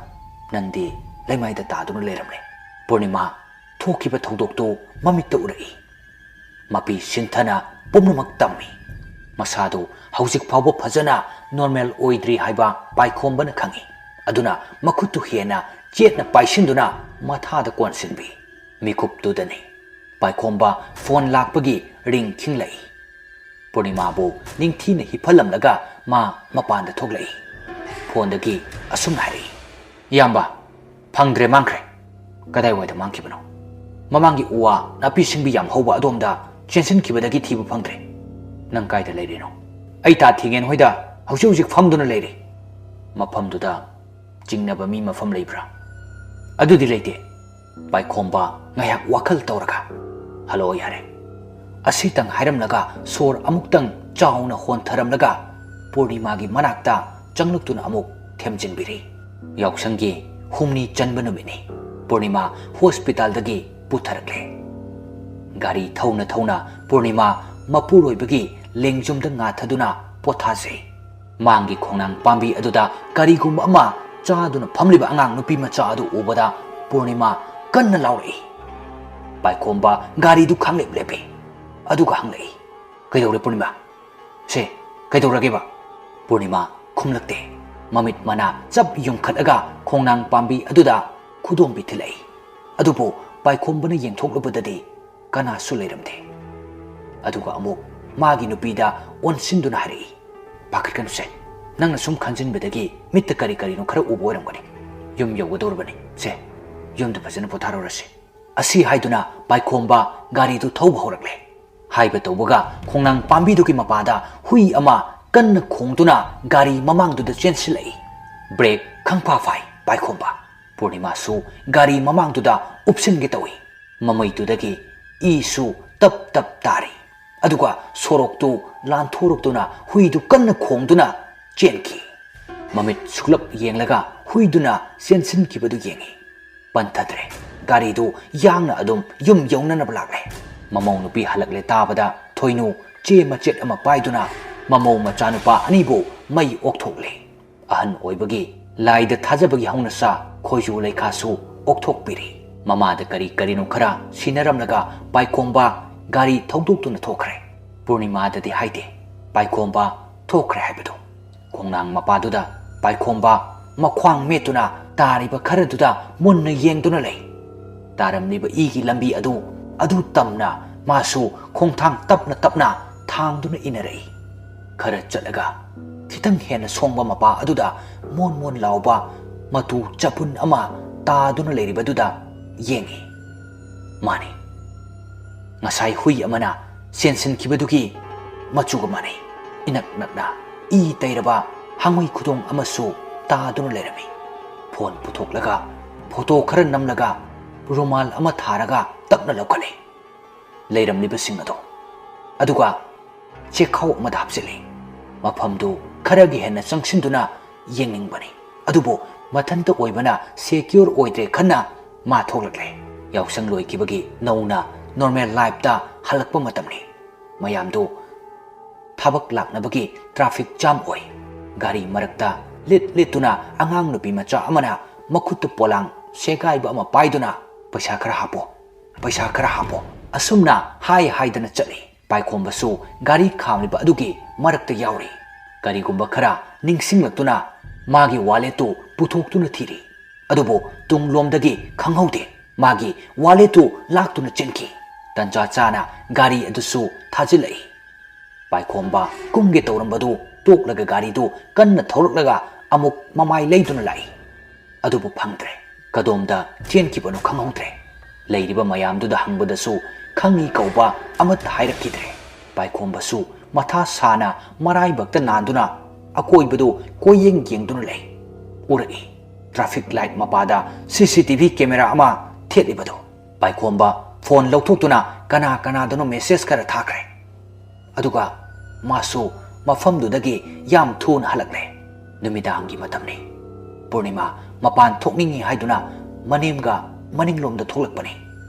ꯅꯪꯗꯤ ꯂꯩꯃꯥꯏꯗ ꯇꯥꯗꯨꯅ ꯂꯩꯔꯝꯂꯦ꯫ ꯄꯨꯔꯅꯤꯃꯥ ꯊꯣꯛꯈꯤꯕ ꯊꯧꯗꯣꯛꯇꯨ ꯃꯃꯤꯠꯇ ꯎꯔꯛꯏ꯫ ꯃꯄꯤ ꯁꯤꯟꯊꯅ ꯄꯨꯝꯅꯃꯛ ꯇꯝꯃꯤ꯫ ꯃꯁꯥꯗꯨ ꯍꯧꯖꯤꯛ ꯐꯥꯎꯕ ꯐꯖꯅ ꯅꯣꯔꯃꯦꯜ ꯑꯣꯏꯗ꯭ꯔꯤ ꯍꯥꯏꯕ ꯄꯥꯏꯈꯣꯝꯕꯅ ꯈꯪꯏ꯫ ꯑꯗꯨꯅ ꯃꯈꯨꯠꯇꯨ ꯍꯦꯟꯅ ꯆꯦꯠꯅ ꯄꯥꯏꯁꯤꯟꯗꯨꯅ ꯃꯊꯥꯗ ꯀꯣꯟꯁꯤꯟꯕꯤ꯫ ꯃꯤꯀꯨꯞꯇꯨꯗꯅꯤ ꯄꯥꯏꯈꯣꯝꯕ ꯐꯣꯟ ꯂꯥꯛꯄꯒꯤ ꯔꯤꯡ ꯈꯤꯡꯂꯛꯏ꯫ ꯄꯨꯔꯅꯤꯃꯥꯕꯨ ꯅꯤꯡꯊꯤꯅ ꯍꯤꯞꯍꯜꯂꯝꯂꯒ ꯃꯥ ꯃꯄꯥꯟꯗ ꯊꯣꯛꯂꯛꯏ꯫ ꯐꯣꯟꯗꯒꯤ ꯑꯁꯨꯝꯅ ꯍꯥꯏꯔꯛꯏ, "ꯏꯌꯥꯝꯕ, ꯐꯪꯗ꯭ꯔꯦ, ꯃꯥꯡꯈ꯭ꯔꯦ꯫" "ꯀꯗꯥꯏꯋꯥꯏꯗ ꯃꯥꯡꯈꯤꯕꯅꯣ?" "ꯃꯃꯥꯡꯒꯤ ꯎ ꯋꯥ ꯅꯥꯄꯤ ꯁꯤꯡꯕꯤ ꯌꯥꯝ ꯍꯧꯕ ꯑꯗꯣꯝꯗ ꯆꯦꯟꯁꯤꯟꯈꯤꯕꯗꯒꯤ ꯊꯤꯕ ꯐꯪꯗ꯭ꯔꯦ꯫" "ꯅꯪ ꯀꯥꯏꯗ ꯂꯩꯔꯤꯅꯣ?" "ꯑꯩ ꯇꯥ ꯊꯤꯉꯦꯟ ꯍꯣꯏꯗ ꯍꯧꯖꯤꯛ ꯍꯧꯖꯤꯛ ꯐꯝꯗꯨꯅ ꯂꯩꯔꯤ꯫" "ꯃꯐꯝꯗꯨꯗ ꯆꯤꯡꯅꯕ ꯃꯤ ꯃꯐꯝ ꯂꯩꯕ꯭ꯔꯥ?" "ꯑꯗꯨꯗꯤ ꯂꯩꯇꯦ꯫" ꯄꯥꯏꯈꯣꯝꯕ ꯉꯥꯏꯍꯥꯛ ꯋꯥꯈꯜ ꯇꯧꯔꯒ, "ꯍꯜꯂꯣ, ꯌꯥꯔꯦ꯫" ꯑꯁꯤꯇꯪ ꯍꯥꯏꯔꯝꯂꯒ ꯁꯣꯔ ꯑꯃꯨꯛꯇꯪ ꯆꯥꯎꯅ ꯍꯣꯟꯊꯔꯝꯂꯒ ꯄꯨꯔꯅꯤꯃꯥꯒꯤ ꯃꯅꯥꯛꯇ ꯆꯪꯂꯛꯇꯨꯅ ꯑꯃꯨꯛ ꯊꯦꯝꯖꯤꯟꯕꯤꯔꯤ꯫ ꯌꯥꯎꯁꯪꯒꯤ ꯍꯨꯝꯅꯤ ꯆꯟꯕ ꯅꯨꯃꯤꯠꯅꯤ꯫ ꯄꯨꯔꯅꯤꯃꯥ ꯍꯣꯁꯄꯤꯇꯥꯜꯗꯒꯤ ꯄꯨꯊꯔꯛꯂꯦ꯫ ꯒꯥꯔꯤ ꯊꯧꯅ ꯊꯧꯅ ꯄꯨꯔꯅꯤꯃꯥ ꯃꯄꯨꯔꯣꯏꯕꯒꯤ ꯂꯦꯡꯖꯨꯝꯗ ꯉꯥꯊꯗꯨꯅ ꯄꯣꯊꯥꯖꯩ꯫ ꯃꯥꯡꯒꯤ ꯈꯣꯡꯅꯥꯡ ꯄꯥꯝꯕꯤ ꯑꯗꯨꯗ ꯀꯔꯤꯒꯨꯝꯕ ꯑꯃ ꯆꯥꯗꯨꯅ ꯐꯝꯂꯤꯕ ꯑꯉꯥꯡ ꯅꯨꯄꯤ ꯃꯆꯥ ꯑꯗꯨ ꯎꯕꯗ ꯄꯨꯔꯅꯤꯃꯥ ꯀꯟꯅ ꯂꯥꯎꯔꯛꯏ꯫ ꯄꯥꯏꯈꯣꯝꯕ ꯒꯥꯔꯤꯗꯨ ꯈꯥꯡꯂꯦꯞ ꯂꯦꯞꯄꯤ꯫ ꯑꯗꯨꯒ ꯍꯪꯂꯛꯏ, "ꯀꯩꯗꯧꯔꯦ ꯄꯨꯔꯅꯤꯃꯥ? ꯁꯦ, ꯀꯩꯗꯧꯔꯒꯦꯕ?" ꯄꯨꯔꯅꯤꯃꯥ ꯈꯨꯝꯂꯛꯇꯦ꯫ ꯃꯃꯤꯠ ꯃꯅꯥ ꯆꯞ ꯌꯨꯡꯈꯠꯂꯒ ꯈꯣꯡꯅꯥꯡ ꯄꯥꯝꯕꯤ ꯑꯗꯨꯗ ꯈꯨꯗꯣꯝꯕꯤ ꯊꯤꯜꯂꯛꯏ꯫ ꯑꯗꯨꯕꯨ ꯄꯥꯏꯈꯣꯝꯕꯅ ꯌꯦꯡꯊꯣꯛꯂꯨꯕꯗꯗꯤ ꯀꯅꯥꯁꯨ ꯂꯩꯔꯝꯗꯦ꯫ ꯑꯗꯨꯒ ꯑꯃꯨꯛ ꯃꯥꯒꯤ ꯅꯨꯄꯤꯗ ꯑꯣꯟꯁꯤꯟꯗꯨꯅ ꯍꯥꯏꯔꯛꯏ, "ꯄꯥꯈꯠꯀꯅꯨꯁꯦ, ꯅꯪꯅ ꯁꯨꯝ ꯈꯟꯖꯤꯟꯕꯗꯒꯤ ꯃꯤꯠꯇ ꯀꯔꯤ ꯀꯔꯤꯅꯣ ꯈꯔ ꯎꯕ ꯑꯣꯏꯔꯝꯒꯅꯤ꯫ ꯌꯨꯝ ꯌꯧꯒꯗꯧꯔꯕꯅꯤ꯫ ꯁꯦ, ꯌꯨꯝꯗ ꯐꯖꯅ ꯄꯣꯊꯥꯔꯨꯔꯁꯤ꯫" ꯑꯁꯤ ꯍꯥꯏꯗꯨꯅ ꯄꯥꯏꯈꯣꯝꯕ ꯒꯥꯔꯤꯗꯨ ꯊꯧꯕ ꯍꯧꯔꯛꯂꯦ꯫ ꯍꯥꯏꯕ ꯇꯧꯕꯒ ꯈꯣꯡꯅꯥꯡ ꯄꯥꯝꯕꯤꯗꯨꯒꯤ ꯃꯄꯥꯗ ꯍꯨꯏ ꯑꯃ ꯀꯟꯅ ꯈꯣꯡꯗꯨꯅ ꯒꯥꯔꯤ ꯃꯃꯥꯡꯗꯨꯗ ꯆꯦꯟꯁꯤꯜꯂꯛꯏ꯫ ꯕ꯭ꯔꯦꯛ ꯈꯪꯐꯥ ꯐꯥꯏ ꯄꯥꯏꯈꯣꯝꯕ꯫ ꯄꯨꯔꯅꯤꯃꯥꯁꯨ ꯒꯥꯔꯤ ꯃꯃꯥꯡꯗꯨꯗ ꯎꯞꯁꯤꯟꯒꯦ ꯇꯧꯏ꯫ ꯃꯃꯩꯗꯨꯗꯒꯤ ꯏꯁꯨ ꯇꯞ ꯇꯞ ꯇꯥꯔꯤ꯫ ꯑꯗꯨꯒ ꯁꯣꯔꯣꯛꯇꯨ ꯂꯥꯟꯊꯣꯔꯛꯇꯨꯅ ꯍꯨꯏꯗꯨ ꯀꯟꯅ ꯈꯣꯡꯗꯨꯅ ꯆꯦꯟꯈꯤ꯫ ꯃꯃꯤꯠ ꯁꯨꯛꯂꯞ ꯌꯦꯡꯂꯒ ꯍꯨꯏꯗꯨꯅ ꯆꯦꯟꯁꯤꯟꯈꯤꯕꯗꯨ ꯌꯦꯡꯉꯤ꯫ ꯄꯟꯊꯗ꯭ꯔꯦ꯫ ꯒꯥꯔꯤꯗꯨ ꯌꯥꯡꯅ ꯑꯗꯨꯝ ꯌꯨꯝ ꯌꯧꯅꯅꯕ ꯂꯥꯛꯂꯦ꯫ ꯃꯃꯧ ꯅꯨꯄꯤ ꯍꯜꯂꯛꯂꯦ ꯇꯥꯕꯗ ꯊꯣꯏꯅꯨ ꯆꯦ ꯃꯆꯦꯠ ꯑꯃ ꯄꯥꯏꯗꯨꯅ ꯃꯃꯧ ꯃꯆꯥꯅꯨꯄꯥ ꯑꯅꯤꯕꯨ ꯃꯩ ꯑꯣꯛꯊꯣꯛꯂꯦ꯫ ꯑꯍꯟ ꯑꯣꯏꯕꯒꯤ ꯂꯥꯏꯗ ꯊꯥꯖꯕꯒꯤ ꯍꯧꯅꯁꯥ ꯈꯣꯏꯖꯨ ꯂꯩꯈꯥꯁꯨ ꯑꯣꯛꯊꯣꯛꯄꯤꯔꯤ꯫ ꯃꯃꯥꯗ ꯀꯔꯤ ꯀꯔꯤꯅꯣ ꯈꯔ ꯁꯤꯟꯅꯔꯝꯂꯒ ꯄꯥꯏꯈꯣꯝꯕ ꯒꯥꯔꯤ ꯊꯧꯗꯣꯛꯇꯨꯅ ꯊꯣꯛꯈ꯭ꯔꯦ꯫ ꯄꯨꯔꯅꯤꯃꯥꯗꯗꯤ ꯍꯥꯏꯗꯦ ꯄꯥꯏꯈꯣꯝꯕ ꯊꯣꯛꯈ꯭ꯔꯦ ꯍꯥꯏꯕꯗꯨ꯫ ꯈꯣꯡꯅꯥꯡ ꯃꯄꯥꯗꯨꯗ ꯄꯥꯏꯈꯣꯝꯕ ꯃꯈ꯭ꯋꯥꯡ ꯃꯦꯠꯇꯨꯅ ꯇꯥꯔꯤꯕ ꯈꯔꯗꯨꯗ ꯃꯨꯟꯅ ꯌꯦꯡꯗꯨꯅ ꯂꯩ꯫ ꯇꯥꯔꯝꯂꯤꯕ ꯏꯒꯤ ꯂꯝꯕꯤ ꯑꯗꯨ, ꯑꯗꯨ ꯇꯝꯅ ꯃꯥꯁꯨ ꯈꯣꯡꯊꯥꯡ ꯇꯞꯅ ꯇꯞꯅ ꯊꯥꯡꯗꯨꯅ ꯏꯟꯅꯔꯛꯏ꯫ ꯈꯔ ꯆꯠꯂꯒ ꯈꯤꯇꯪ ꯍꯦꯟꯅ ꯁꯣꯡꯕ ꯃꯄꯥ ꯑꯗꯨꯗ ꯃꯣꯟ ꯃꯣꯟ ꯂꯥꯎꯕ ꯃꯇꯨ ꯆꯄꯨꯟ ꯑꯃ ꯇꯥꯗꯨꯅ ꯂꯩꯔꯤꯕꯗꯨꯗ ꯌꯦꯡꯉꯤ꯫ ꯃꯥꯅꯤ, ꯉꯁꯥꯏ ꯍꯨꯏ ꯑꯃꯅ ꯆꯦꯟꯁꯤꯟꯈꯤꯕꯗꯨꯒꯤ ꯃꯆꯨꯒ ꯃꯥꯟꯅꯩ꯫ ꯏꯅꯛ ꯅꯛꯅ ꯏ ꯇꯩꯔꯕ ꯍꯪꯉꯨꯏ ꯈꯨꯗꯣꯡ ꯑꯃꯁꯨ ꯇꯥꯗꯨꯅ ꯂꯩꯔꯝꯃꯤ꯫ ꯐꯣꯟ ꯄꯨꯊꯣꯛꯂꯒ ꯐꯣꯇꯣ ꯈꯔ ꯅꯝꯂꯒ ꯔꯨꯃꯥꯜ ꯑꯃ ꯊꯥꯔꯒ ꯇꯞꯅ ꯂꯧꯈꯠꯂꯤ ꯂꯩꯔꯝꯂꯤꯕꯁꯤꯡ ꯑꯗꯨ꯫ ꯑꯗꯨꯒ ꯆꯦꯈꯥꯎ ꯑꯃꯗ ꯍꯥꯞꯆꯤꯜꯂꯤ꯫ ꯃꯐꯝꯗꯨ ꯈꯔꯒꯤ ꯍꯦꯟꯅ ꯆꯪꯁꯤꯟꯗꯨꯅ ꯌꯦꯡꯅꯤꯡꯕꯅꯤ꯫ ꯑꯗꯨꯕꯨ ꯃꯊꯟꯇ ꯑꯣꯏꯕꯅ ꯁꯦꯀ꯭ꯌꯣꯔ ꯑꯣꯏꯗ꯭ꯔꯦ ꯈꯟꯅ ꯃꯥ ꯊꯣꯛꯂꯛꯂꯦ꯫ ꯌꯥꯎꯁꯪ ꯂꯣꯏꯈꯤꯕꯒꯤ ꯅꯧꯅ ꯅꯣꯔꯃꯦꯜ ꯂꯥꯏꯐꯇ ꯍꯜꯂꯛꯄ ꯃꯇꯝꯅꯤ꯫ ꯃꯌꯥꯝꯗꯨ ꯊꯕꯛ ꯂꯥꯛꯅꯕꯒꯤ ꯇ꯭ꯔꯥꯐꯤꯛ ꯖꯥꯝ ꯑꯣꯏ꯫ ꯒꯥꯔꯤ ꯃꯔꯛꯇ ꯂꯤꯠ ꯂꯤꯠꯇꯨꯅ ꯑꯉꯥꯡ ꯅꯨꯄꯤ ꯃꯆꯥ ꯑꯃꯅ ꯃꯈꯨꯠꯇ ꯄꯣꯂꯥꯡ ꯁꯦꯒꯥꯏꯕ ꯑꯃ ꯄꯥꯏꯗꯨꯅ, "ꯄꯩꯁꯥ ꯈꯔ ꯍꯥꯞꯄꯣ, ꯄꯩꯁꯥ ꯈꯔ ꯍꯥꯞꯄꯣ," ꯑꯁꯨꯝꯅ ꯍꯥꯏ ꯍꯥꯏꯗꯅ ꯆꯠꯂꯤ꯫ ꯄꯥꯏꯈꯣꯝꯕꯁꯨ ꯒꯥꯔꯤ ꯈꯥꯝꯂꯤꯕ ꯑꯗꯨꯒꯤ ꯃꯔꯛꯇ ꯌꯥꯎꯔꯤ꯫ ꯀꯔꯤꯒꯨꯝꯕ ꯈꯔ ꯅꯤꯡꯁꯤꯡꯂꯛꯇꯨꯅ ꯃꯥꯒꯤ ꯋꯥꯂꯦꯠꯇꯨ ꯄꯨꯊꯣꯛꯇꯨꯅ ꯊꯤꯔꯤ꯫ ꯑꯗꯨꯕꯨ ꯇꯨꯡꯂꯣꯝꯗꯒꯤ ꯈꯪꯍꯧꯗꯦ, ꯃꯥꯒꯤ ꯋꯥꯂꯦꯠꯇꯨ ꯂꯥꯛꯇꯨꯅ ꯆꯦꯟꯈꯤ꯫ ꯇꯟꯖꯥ ꯆꯥꯅ ꯒꯥꯔꯤ ꯑꯗꯨꯁꯨ ꯊꯥꯖꯤꯜꯂꯛꯏ꯫ ꯄꯥꯏꯈꯣꯝꯕ ꯀꯨꯝꯒꯦ ꯇꯧꯔꯝꯕꯗꯨ ꯇꯣꯛꯂꯒ ꯒꯥꯔꯤꯗꯨ ꯀꯟꯅ ꯊꯧꯔꯛꯂꯒ ꯑꯃꯨꯛ ꯃꯃꯥꯏ ꯂꯩꯗꯨꯅ ꯂꯥꯛꯏ꯫ ꯑꯗꯨꯕꯨ ꯐꯪꯗ꯭ꯔꯦ꯫ ꯀꯗꯣꯝꯗ ꯆꯦꯟꯈꯤꯕꯅꯣ ꯈꯪꯍꯧꯗ꯭ꯔꯦ꯫ ꯂꯩꯔꯤꯕ ꯃꯌꯥꯝꯗꯨꯗ ꯍꯪꯕꯗꯁꯨ ꯈꯪꯏ ꯀꯧꯕ ꯑꯃꯠꯇ ꯍꯥꯏꯔꯛꯈꯤꯗ꯭ꯔꯦ꯫ ꯄꯥꯏꯈꯣꯝꯕꯁꯨ ꯃꯊꯥ ꯁꯥꯅ ꯃꯔꯥꯏꯕꯛꯇ ꯅꯥꯟꯗꯨꯅ ꯑꯀꯣꯏꯕꯗꯨ ꯀꯣꯏꯌꯦꯡ ꯌꯦꯡꯗꯨꯅ ꯂꯩ꯫ ꯎꯔꯛꯏ, ꯇ꯭ꯔꯥꯐꯤꯛ ꯂꯥꯏꯠ ꯃꯄꯥꯗ ꯁꯤ ꯁꯤ ꯇꯤ ꯚꯤ ꯀꯦꯃꯦꯔꯥ ꯑꯃ ꯊꯦꯠꯂꯤꯕꯗꯨ꯫ ꯄꯥꯏꯈꯣꯝꯕ ꯐꯣꯟ ꯂꯧꯊꯣꯛꯇꯨꯅ ꯀꯅꯥ ꯀꯅꯥꯗꯅꯣ ꯃꯦꯁꯦꯖ ꯈꯔ ꯊꯥꯈ꯭ꯔꯦ꯫ ꯑꯗꯨꯒ ꯃꯥꯁꯨ ꯃꯐꯝꯗꯨꯗꯒꯤ ꯌꯥꯝ ꯊꯨꯅ ꯍꯜꯂꯛꯂꯦ꯫ ꯅꯨꯃꯤꯗꯥꯡꯒꯤ ꯃꯇꯝꯅꯤ꯫ ꯄꯨꯔꯅꯤꯃꯥ ꯃꯄꯥꯟ ꯊꯣꯛꯅꯤꯡꯏ ꯍꯥꯏꯗꯨꯅ ꯃꯅꯤꯡꯒ ꯃꯅꯤꯡꯂꯣꯝꯗ ꯊꯣꯛꯂꯛꯄꯅꯤ꯫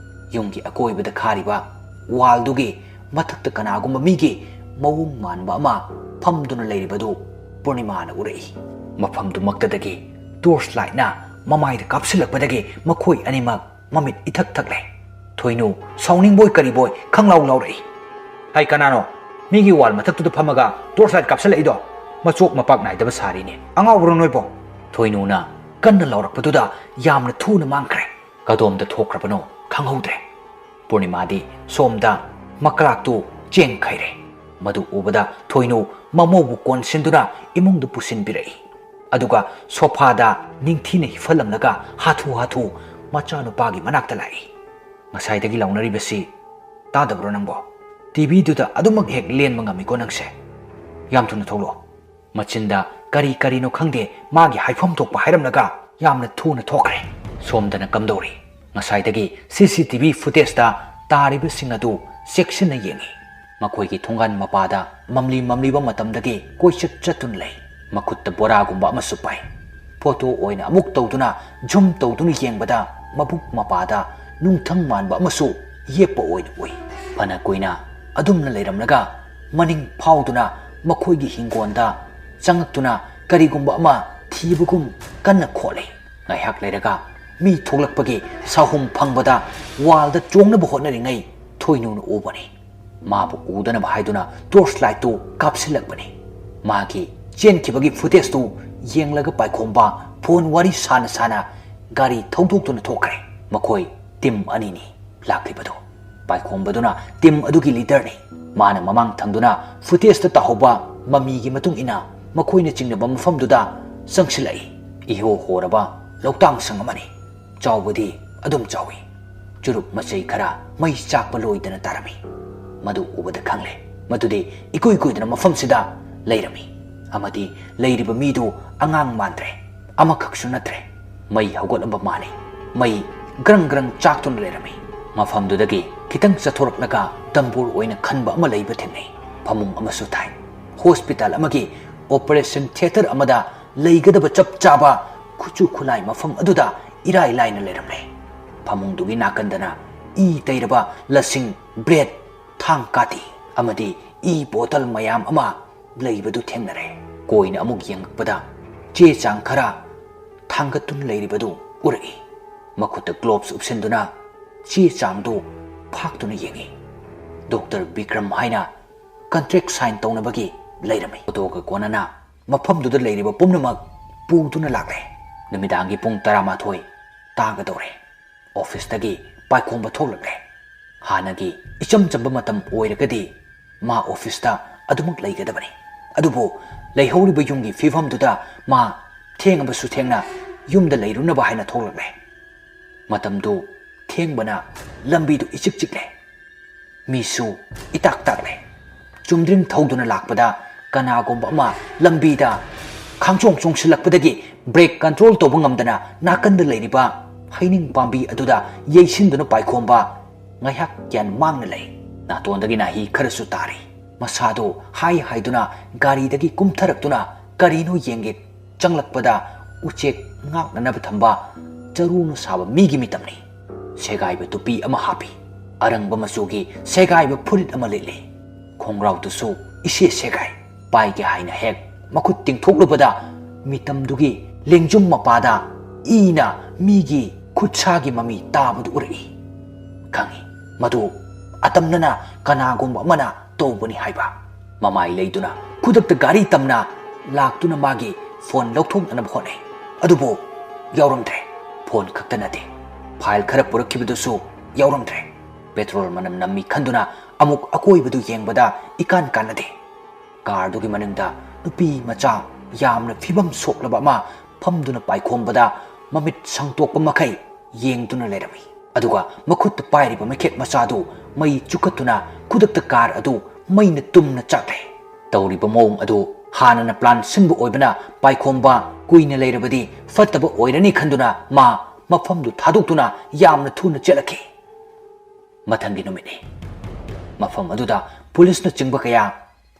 ꯌꯨꯝꯒꯤ ꯑꯀꯣꯏꯕꯗ ꯈꯥꯔꯤꯕ ꯋꯥꯜꯗꯨꯒꯤ ꯃꯊꯛꯇ ꯀꯅꯥꯒꯨꯝꯕ ꯃꯤꯒꯤ ꯃꯑꯣꯡ ꯃꯥꯟꯕ ꯑꯃ ꯐꯝꯗꯨꯅ ꯂꯩꯔꯤꯕꯗꯨ ꯄꯨꯔꯅꯤꯃꯥꯅ ꯎꯔꯛꯏ꯫ ꯃꯐꯝꯗꯨꯃꯛꯇꯗꯒꯤ ꯇꯣꯔꯆ ꯂꯥꯏꯠꯅ ꯃꯃꯥꯏꯗ ꯀꯥꯞꯁꯤꯜꯂꯛꯄꯗꯒꯤ ꯃꯈꯣꯏ ꯑꯅꯤꯃꯛ ꯃꯃꯤꯠ ꯏꯊꯛ ꯊꯛꯂꯦ꯫ ꯊꯣꯏꯅꯨ ꯁꯥꯎꯅꯤꯡꯕꯣꯏ ꯀꯔꯤꯕꯣꯏ ꯈꯪꯂꯥꯎ ꯂꯥꯎꯔꯛꯏ꯫ "ꯍꯥꯏ, ꯀꯅꯥꯅꯣ ꯃꯤꯒꯤ ꯋꯥꯜ ꯃꯊꯛꯇꯨꯗ ꯐꯝꯃꯒ ꯇꯣꯔꯆ ꯂꯥꯏꯠ ꯀꯥꯞꯁꯤꯜꯂꯛꯏꯗꯣ? ꯃꯆꯣꯛ ꯃꯄꯥꯛ ꯅꯥꯏꯗꯕ ꯁꯥꯔꯤꯅꯦ꯫ ꯑꯉꯥꯎꯕꯔꯣ ꯅꯣꯏꯕꯣ?" ꯊꯣꯏꯅꯨꯅ ꯀꯟꯅ ꯂꯥꯎꯔꯛꯄꯗꯨꯗ ꯌꯥꯝꯅ ꯊꯨꯅ ꯃꯥꯡꯈ꯭ꯔꯦ꯫ ꯀꯗꯣꯝꯗ ꯊꯣꯛꯈ꯭ꯔꯕꯅꯣ ꯈꯪꯍꯧꯗ꯭ꯔꯦ꯫ ꯄꯨꯔꯅꯤꯃꯥꯗꯤ ꯁꯣꯝꯗ ꯃꯀ꯭ꯔꯥꯛꯇꯨ ꯆꯦꯟꯈꯩꯔꯦ꯫ ꯃꯗꯨ ꯎꯕꯗ ꯊꯣꯏꯅꯨ ꯃꯃꯧꯕꯨ ꯀꯣꯟꯁꯤꯟꯗꯨꯅ ꯏꯃꯨꯡꯗ ꯄꯨꯁꯤꯟꯕꯤꯔꯛꯏ꯫ ꯑꯗꯨꯒ ꯁꯣꯐꯥꯗ ꯅꯤꯡꯊꯤꯅ ꯍꯤꯐꯜꯂꯝꯂꯒ ꯍꯥꯊꯨ ꯍꯥꯊꯨ ꯃꯆꯥꯅꯨꯄꯥꯒꯤ ꯃꯅꯥꯛꯇ ꯂꯥꯛꯏ꯫ "ꯉꯁꯥꯏꯗꯒꯤ ꯂꯥꯎꯅꯔꯤꯕꯁꯤ ꯇꯥꯗꯕ꯭ꯔꯣ ꯅꯪꯕꯣ? ꯇꯤꯚꯤꯗꯨꯗ ꯑꯗꯨꯃꯛ ꯍꯦꯛ ꯂꯦꯟꯕ ꯉꯝꯃꯤꯀꯣ ꯅꯪꯁꯦ꯫ ꯌꯥꯝ ꯊꯨꯅ ꯊꯣꯛꯂꯛꯑꯣ꯫" ꯃꯆꯤꯟꯗ ꯀꯔꯤ ꯀꯔꯤꯅꯣ ꯈꯪꯗꯦ, ꯃꯥꯒꯤ ꯍꯥꯏꯐꯝ ꯊꯣꯛꯄ ꯍꯥꯏꯔꯝꯂꯒ ꯌꯥꯝꯅ ꯊꯨꯅ ꯊꯣꯛꯈ꯭ꯔꯦ꯫ ꯁꯣꯝꯗꯅ ꯀꯝꯗꯧꯔꯤ? ꯉꯁꯥꯏꯗꯒꯤ ꯁꯤ ꯁꯤ ꯇꯤ ꯚꯤ ꯐꯨꯇꯦꯖꯇ ꯇꯥꯔꯤꯕꯁꯤꯡ ꯑꯗꯨ ꯆꯦꯛꯁꯤꯟꯅ ꯌꯦꯡꯏ꯫ ꯃꯈꯣꯏꯒꯤ ꯊꯣꯡꯒꯥꯟ ꯃꯄꯥꯗ ꯃꯝꯂꯤ ꯃꯝꯂꯤꯕ ꯃꯇꯝꯗꯒꯤ ꯀꯣꯏꯆꯠ ꯆꯠꯇꯨꯅ ꯂꯩ꯫ ꯃꯈꯨꯠꯇ ꯕꯣꯔꯥꯒꯨꯝꯕ ꯑꯃꯁꯨ ꯄꯥꯏ꯫ ꯐꯣꯇꯣ ꯑꯣꯏꯅ ꯑꯃꯨꯛ ꯇꯧꯗꯨꯅ ꯖꯨꯝ ꯇꯧꯗꯨꯅ ꯌꯦꯡꯕꯗ ꯃꯕꯨꯛ ꯃꯄꯥꯗ ꯅꯨꯡꯊꯪ ꯃꯥꯟꯕ ꯑꯃꯁꯨ ꯌꯦꯞꯄ ꯑꯣꯏꯅ ꯎꯏ꯫ ꯐꯅ ꯀꯨꯏꯅ ꯑꯗꯨꯝꯅ ꯂꯩꯔꯝꯂꯒ ꯃꯅꯤꯡ ꯐꯥꯎꯗꯨꯅ ꯃꯈꯣꯏꯒꯤ ꯍꯤꯡꯒꯣꯟꯗ ꯆꯪꯉꯛꯇꯨꯅ ꯀꯔꯤꯒꯨꯝꯕ ꯑꯃ ꯊꯤꯕꯒꯨꯝ ꯀꯟꯅ ꯈꯣꯠꯂꯤ꯫ ꯉꯥꯏꯍꯥꯛ ꯂꯩꯔꯒ ꯃꯤ ꯊꯣꯛꯂꯛꯄꯒꯤ ꯁꯥꯍꯨꯝ ꯐꯪꯕꯗ ꯋꯥꯜꯗ ꯆꯣꯡꯅꯕ ꯍꯣꯠꯅꯔꯤꯉꯩ ꯊꯣꯏꯅꯨꯅ ꯎꯕꯅꯤ꯫ ꯃꯥꯕꯨ ꯎꯗꯅꯕ ꯍꯥꯏꯗꯨꯅ ꯇꯣꯔꯆ ꯂꯥꯏꯠꯇꯨ ꯀꯥꯞꯁꯤꯜꯂꯛꯄꯅꯤ꯫ ꯃꯥꯒꯤ ꯆꯦꯟꯈꯤꯕꯒꯤ ꯐꯨꯇꯦꯖꯇꯨ ꯌꯦꯡꯂꯒ ꯄꯥꯏꯈꯣꯝꯕ ꯐꯣꯟ ꯋꯥꯔꯤ ꯁꯥꯅ ꯁꯥꯅ ꯒꯥꯔꯤ ꯊꯧꯗꯣꯛꯇꯨꯅ ꯊꯣꯛꯈ꯭ꯔꯦ꯫ ꯃꯈꯣꯏ ꯇꯤꯝ ꯑꯅꯤꯅꯤ ꯂꯥꯛꯂꯤꯕꯗꯨ꯫ ꯄꯥꯏꯈꯣꯝꯕꯗꯨꯅ ꯇꯤꯝ ꯑꯗꯨꯒꯤ ꯂꯤꯗꯔꯅꯤ꯫ ꯃꯥꯅ ꯃꯃꯥꯡ ꯊꯪꯗꯨꯅ ꯐꯨꯇꯦꯖꯇ ꯇꯥꯍꯧꯕ ꯃꯃꯤꯒꯤ ꯃꯇꯨꯡ ꯏꯟꯅ ꯃꯈꯣꯏꯅ ꯆꯤꯡꯅꯕ ꯃꯐꯝꯗꯨꯗ ꯆꯪꯁꯤꯜꯂꯛꯏ꯫ ꯏꯍꯣ ꯍꯣꯔꯕ ꯂꯧꯇꯥꯡ ꯁꯪ ꯑꯃꯅꯤ꯫ ꯆꯥꯎꯕꯗꯤ ꯑꯗꯨꯝ ꯆꯥꯎꯏ꯫ ꯆꯨꯔꯨꯞ ꯃꯆꯩ ꯈꯔ ꯃꯩ ꯆꯥꯛꯄ ꯂꯣꯏꯗꯅ ꯇꯥꯔꯝꯃꯤ꯫ ꯃꯗꯨ ꯎꯕꯗ ꯈꯪꯂꯦ, ꯃꯗꯨꯗꯤ ꯏꯀꯨꯏ ꯀꯨꯏꯗꯅ ꯃꯐꯝꯁꯤꯗ ꯂꯩꯔꯝꯃꯤ꯫ ꯑꯃꯗꯤ ꯂꯩꯔꯤꯕ ꯃꯤꯗꯨ ꯑꯉꯥꯡ ꯃꯥꯟꯗ꯭ꯔꯦ, ꯑꯃꯈꯛꯁꯨ ꯅꯠꯇ꯭ꯔꯦ꯫ ꯃꯩ ꯍꯧꯒꯠꯂꯝꯕ ꯃꯥꯜꯂꯤ꯫ ꯃꯩ ꯒ꯭ꯔꯪ ꯒ꯭ꯔꯪ ꯆꯥꯛꯇꯨꯅ ꯂꯩꯔꯝꯃꯤ꯫ ꯃꯐꯝꯗꯨꯗꯒꯤ ꯈꯤꯇꯪ ꯆꯠꯊꯣꯔꯛꯂꯒ ꯗꯝꯕꯨꯔ ꯑꯣꯏꯅ ꯈꯟꯕ ꯑꯃ ꯂꯩꯕ ꯊꯦꯡꯅꯩ꯫ ꯐꯃꯨꯡ ꯑꯃꯁꯨ ꯊꯥꯏ꯫ ꯍꯣꯁꯄꯤꯇꯥꯜ ꯑꯃꯒꯤ ꯑꯣꯄꯔꯦꯁꯟ ꯊꯤꯌꯦꯇꯔ ꯑꯃꯗ ꯂꯩꯒꯗꯕ ꯆꯞ ꯆꯥꯕ ꯈꯨꯠꯁꯨ ꯈꯨꯠꯂꯥꯏ ꯃꯐꯝ ꯑꯗꯨꯗ ꯏꯔꯥꯏ ꯂꯥꯏꯅ ꯂꯩꯔꯝꯂꯦ꯫ ꯐꯃꯨꯡꯗꯨꯒꯤ ꯅꯥꯀꯟꯗꯅ ꯏ ꯇꯩꯔꯕ ꯂꯁꯤꯡ, ꯕ꯭ꯂꯦꯗ, ꯊꯥꯡ ꯀꯥꯇꯤ ꯑꯃꯗꯤ ꯏ ꯕꯣꯇꯜ ꯃꯌꯥꯝ ꯑꯃ ꯂꯩꯕꯗꯨ ꯊꯦꯡꯅꯔꯦ꯫ ꯀꯣꯏꯅ ꯑꯃꯨꯛ ꯌꯦꯡꯂꯛꯄꯗ ꯆꯦ ꯆꯥꯡ ꯈꯔ ꯊꯥꯡꯒꯠꯇꯨꯅ ꯂꯩꯔꯤꯕꯗꯨ ꯎꯔꯛꯏ꯫ ꯃꯈꯨꯠꯇ ꯒ꯭ꯂꯣꯚꯁ ꯎꯞꯁꯤꯟꯗꯨꯅ ꯆꯦ ꯆꯥꯡꯗꯨ ꯐꯥꯛꯇꯨꯅ ꯌꯦꯡꯏ꯫ ꯗꯣꯛꯇꯔ ꯕꯤꯀ꯭ꯔꯝ ꯍꯥꯏꯅ ꯀꯟꯇ꯭ꯔꯦꯛ ꯁꯥꯏꯟ ꯇꯧꯅꯕꯒꯤ ꯂꯩꯔꯝꯃꯤ꯫ ꯐꯣꯇꯣꯒ ꯀꯣꯟꯅꯅ ꯃꯐꯝꯗꯨꯗ ꯂꯩꯔꯤꯕ ꯄꯨꯝꯅꯃꯛ ꯄꯨꯗꯨꯅ ꯂꯥꯛꯂꯦ꯫ ꯅꯨꯃꯤꯗꯥꯡꯒꯤ ꯄꯨꯡ ꯇꯔꯥꯃꯥꯊꯣꯏ ꯇꯥꯒꯗꯧꯔꯦ꯫ ꯑꯣꯐꯤꯁꯇꯒꯤ ꯄꯥꯏꯈꯣꯝꯕ ꯊꯣꯛꯂꯛꯂꯦ꯫ ꯍꯥꯟꯅꯒꯤ ꯏꯆꯝ ꯆꯝꯕ ꯃꯇꯝ ꯑꯣꯏꯔꯒꯗꯤ ꯃꯥ ꯑꯣꯐꯤꯁꯇ ꯑꯗꯨꯃꯛ ꯂꯩꯒꯗꯕꯅꯤ꯫ ꯑꯗꯨꯕꯨ ꯂꯩꯍꯧꯔꯤꯕ ꯌꯨꯝꯒꯤ ꯐꯤꯕꯝꯗꯨꯗ ꯃꯥ ꯊꯦꯡꯉꯕꯁꯨ ꯊꯦꯡꯅ ꯌꯨꯝꯗ ꯂꯩꯔꯨꯅꯕ ꯍꯥꯏꯅ ꯊꯣꯛꯂꯛꯂꯦ꯫ ꯃꯇꯝꯗꯨ ꯊꯦꯡꯕꯅ ꯂꯝꯕꯤꯗꯨ ꯏꯆꯤꯛ ꯆꯤꯛꯂꯦ꯫ ꯃꯤꯁꯨ ꯏꯇꯥꯛ ꯇꯥꯛꯂꯦ꯫ ꯆꯨꯝꯗ꯭ꯔꯤꯡ ꯊꯧꯗꯨꯅ ꯂꯥꯛꯄꯗ ꯀꯅꯥꯒꯨꯝꯕ ꯑꯃ ꯂꯝꯕꯤꯗ ꯈꯥꯡꯆꯣꯡ ꯆꯣꯡꯁꯤꯜꯂꯛꯄꯗꯒꯤ ꯕ꯭ꯔꯦꯛ ꯀꯟꯇ꯭ꯔꯣꯜ ꯇꯧꯕ ꯉꯝꯗꯅ ꯅꯥꯀꯟꯗ ꯂꯩꯔꯤꯕ ꯍꯩꯅꯤꯡ ꯄꯥꯝꯕꯤ ꯑꯗꯨꯗ ꯌꯩꯁꯤꯟꯗꯨꯅ ꯄꯥꯏꯈꯣꯝꯕ ꯉꯥꯏꯍꯥꯛ ꯒ꯭ꯌꯥꯟ ꯃꯥꯡꯅ ꯂꯩ꯫ ꯅꯥꯇꯣꯟꯗꯒꯤ ꯅꯥꯍꯤ ꯈꯔꯁꯨ ꯇꯥꯔꯤ꯫ ꯃꯁꯥꯗꯨ ꯍꯥꯏ ꯍꯥꯏꯗꯨꯅ ꯒꯥꯔꯤꯗꯒꯤ ꯀꯨꯝꯊꯔꯛꯇꯨꯅ ꯀꯔꯤꯅꯣ ꯌꯦꯡꯒꯦ ꯆꯪꯂꯛꯄꯗ ꯎꯆꯦꯛ ꯉꯥꯛꯅꯅꯕ ꯊꯝꯕ ꯆꯔꯨꯅ ꯁꯥꯕ ꯃꯤꯒꯤ ꯃꯤꯇꯝꯅꯤ꯫ ꯁꯦꯒꯥꯏꯕ ꯇꯨꯄꯤ ꯑꯃ ꯍꯥꯞꯄꯤ꯫ ꯑꯔꯪꯕ ꯃꯆꯨꯒꯤ ꯁꯦꯒꯥꯏꯕ ꯐꯨꯔꯤꯠ ꯑꯃ ꯂꯤꯠꯂꯤ꯫ ꯈꯣꯡꯒ꯭ꯔꯥꯎꯗꯨꯁꯨ ꯏꯁꯦ ꯁꯦꯒꯥꯏ꯫ ꯄꯥꯏꯒꯦ ꯍꯥꯏꯅ ꯍꯦꯛ ꯃꯈꯨꯠ ꯇꯤꯡꯊꯣꯛꯂꯨꯕꯗ ꯃꯤꯇꯝꯗꯨꯒꯤ ꯂꯦꯡꯖꯨꯝ ꯃꯄꯥꯗ ꯏꯅ ꯃꯤꯒꯤ ꯈꯨꯠꯁꯥꯒꯤ ꯃꯃꯤ ꯇꯥꯕꯗꯨ ꯎꯔꯛꯏ꯫ ꯈꯪꯏ, ꯃꯗꯨ ꯑꯇꯝꯅꯅ ꯀꯅꯥꯒꯨꯝꯕ ꯑꯃꯅ ꯇꯧꯕꯅꯤ ꯍꯥꯏꯕ꯫ ꯃꯃꯥꯏ ꯂꯩꯗꯨꯅ ꯈꯨꯗꯛꯇ ꯒꯥꯔꯤ ꯇꯝꯅ ꯂꯥꯛꯇꯨꯅ ꯃꯥꯒꯤ ꯐꯣꯟ ꯂꯧꯊꯣꯛꯅꯅꯕ ꯍꯣꯠꯅꯩ꯫ ꯑꯗꯨꯕꯨ ꯌꯥꯎꯔꯝꯗ꯭ꯔꯦ꯫ ꯐꯣꯟ ꯈꯛꯇ ꯅꯠꯇꯦ, ꯐꯥꯏꯜ ꯈꯔ ꯄꯨꯔꯛꯈꯤꯕꯗꯨꯁꯨ ꯌꯥꯎꯔꯝꯗ꯭ꯔꯦ꯫ ꯄꯦꯇ꯭ꯔꯣꯜ ꯃꯅꯝ ꯅꯝꯃꯤ ꯈꯟꯗꯨꯅ ꯑꯃꯨꯛ ꯑꯀꯣꯏꯕꯗꯨ ꯌꯦꯡꯕꯗ ꯏꯀꯥꯟ ꯀꯥꯟꯅꯗꯦ꯫ ꯀꯥꯔꯗꯨꯒꯤ ꯃꯅꯤꯡꯗ ꯅꯨꯄꯤ ꯃꯆꯥ ꯌꯥꯝꯅ ꯐꯤꯕꯝ ꯁꯣꯛꯂꯕ ꯑꯃ ꯐꯝꯗꯨꯅ ꯄꯥꯏꯈꯣꯝꯕꯗ ꯃꯃꯤꯠ ꯁꯪꯇꯣꯛꯄ ꯃꯈꯩ ꯌꯦꯡꯗꯨꯅ ꯂꯩꯔꯝꯃꯤ꯫ ꯑꯗꯨꯒ ꯃꯈꯨꯠꯇ ꯄꯥꯏꯔꯤꯕ ꯃꯩꯈꯦꯠ ꯃꯆꯥꯗꯨ ꯃꯩ ꯆꯨꯈꯠꯇꯨꯅ ꯈꯨꯗꯛꯇ ꯀꯥꯔ ꯑꯗꯨ ꯃꯩꯅ ꯇꯨꯝꯅ ꯆꯥꯛꯂꯦ꯫ ꯇꯧꯔꯤꯕ ꯃꯑꯣꯡ ꯑꯗꯨ ꯍꯥꯟꯅꯅ ꯄ꯭ꯂꯥꯟ ꯁꯤꯟꯕ ꯑꯣꯏꯕꯅ ꯄꯥꯏꯈꯣꯝꯕ ꯀꯨꯏꯅ ꯂꯩꯔꯕꯗꯤ ꯐꯠꯇꯕ ꯑꯣꯏꯔꯅꯤ ꯈꯟꯗꯨꯅ ꯃꯥ ꯃꯐꯝꯗꯨ ꯊꯥꯗꯣꯛꯇꯨꯅ ꯌꯥꯝꯅ ꯊꯨꯅ ꯆꯦꯜꯂꯛꯈꯤ꯫ ꯃꯊꯪꯒꯤ ꯅꯨꯃꯤꯠꯅꯤ꯫ ꯃꯐꯝ ꯑꯗꯨꯗ ꯄꯨꯂꯤꯁꯅꯆꯤꯡꯕ ꯀꯌꯥ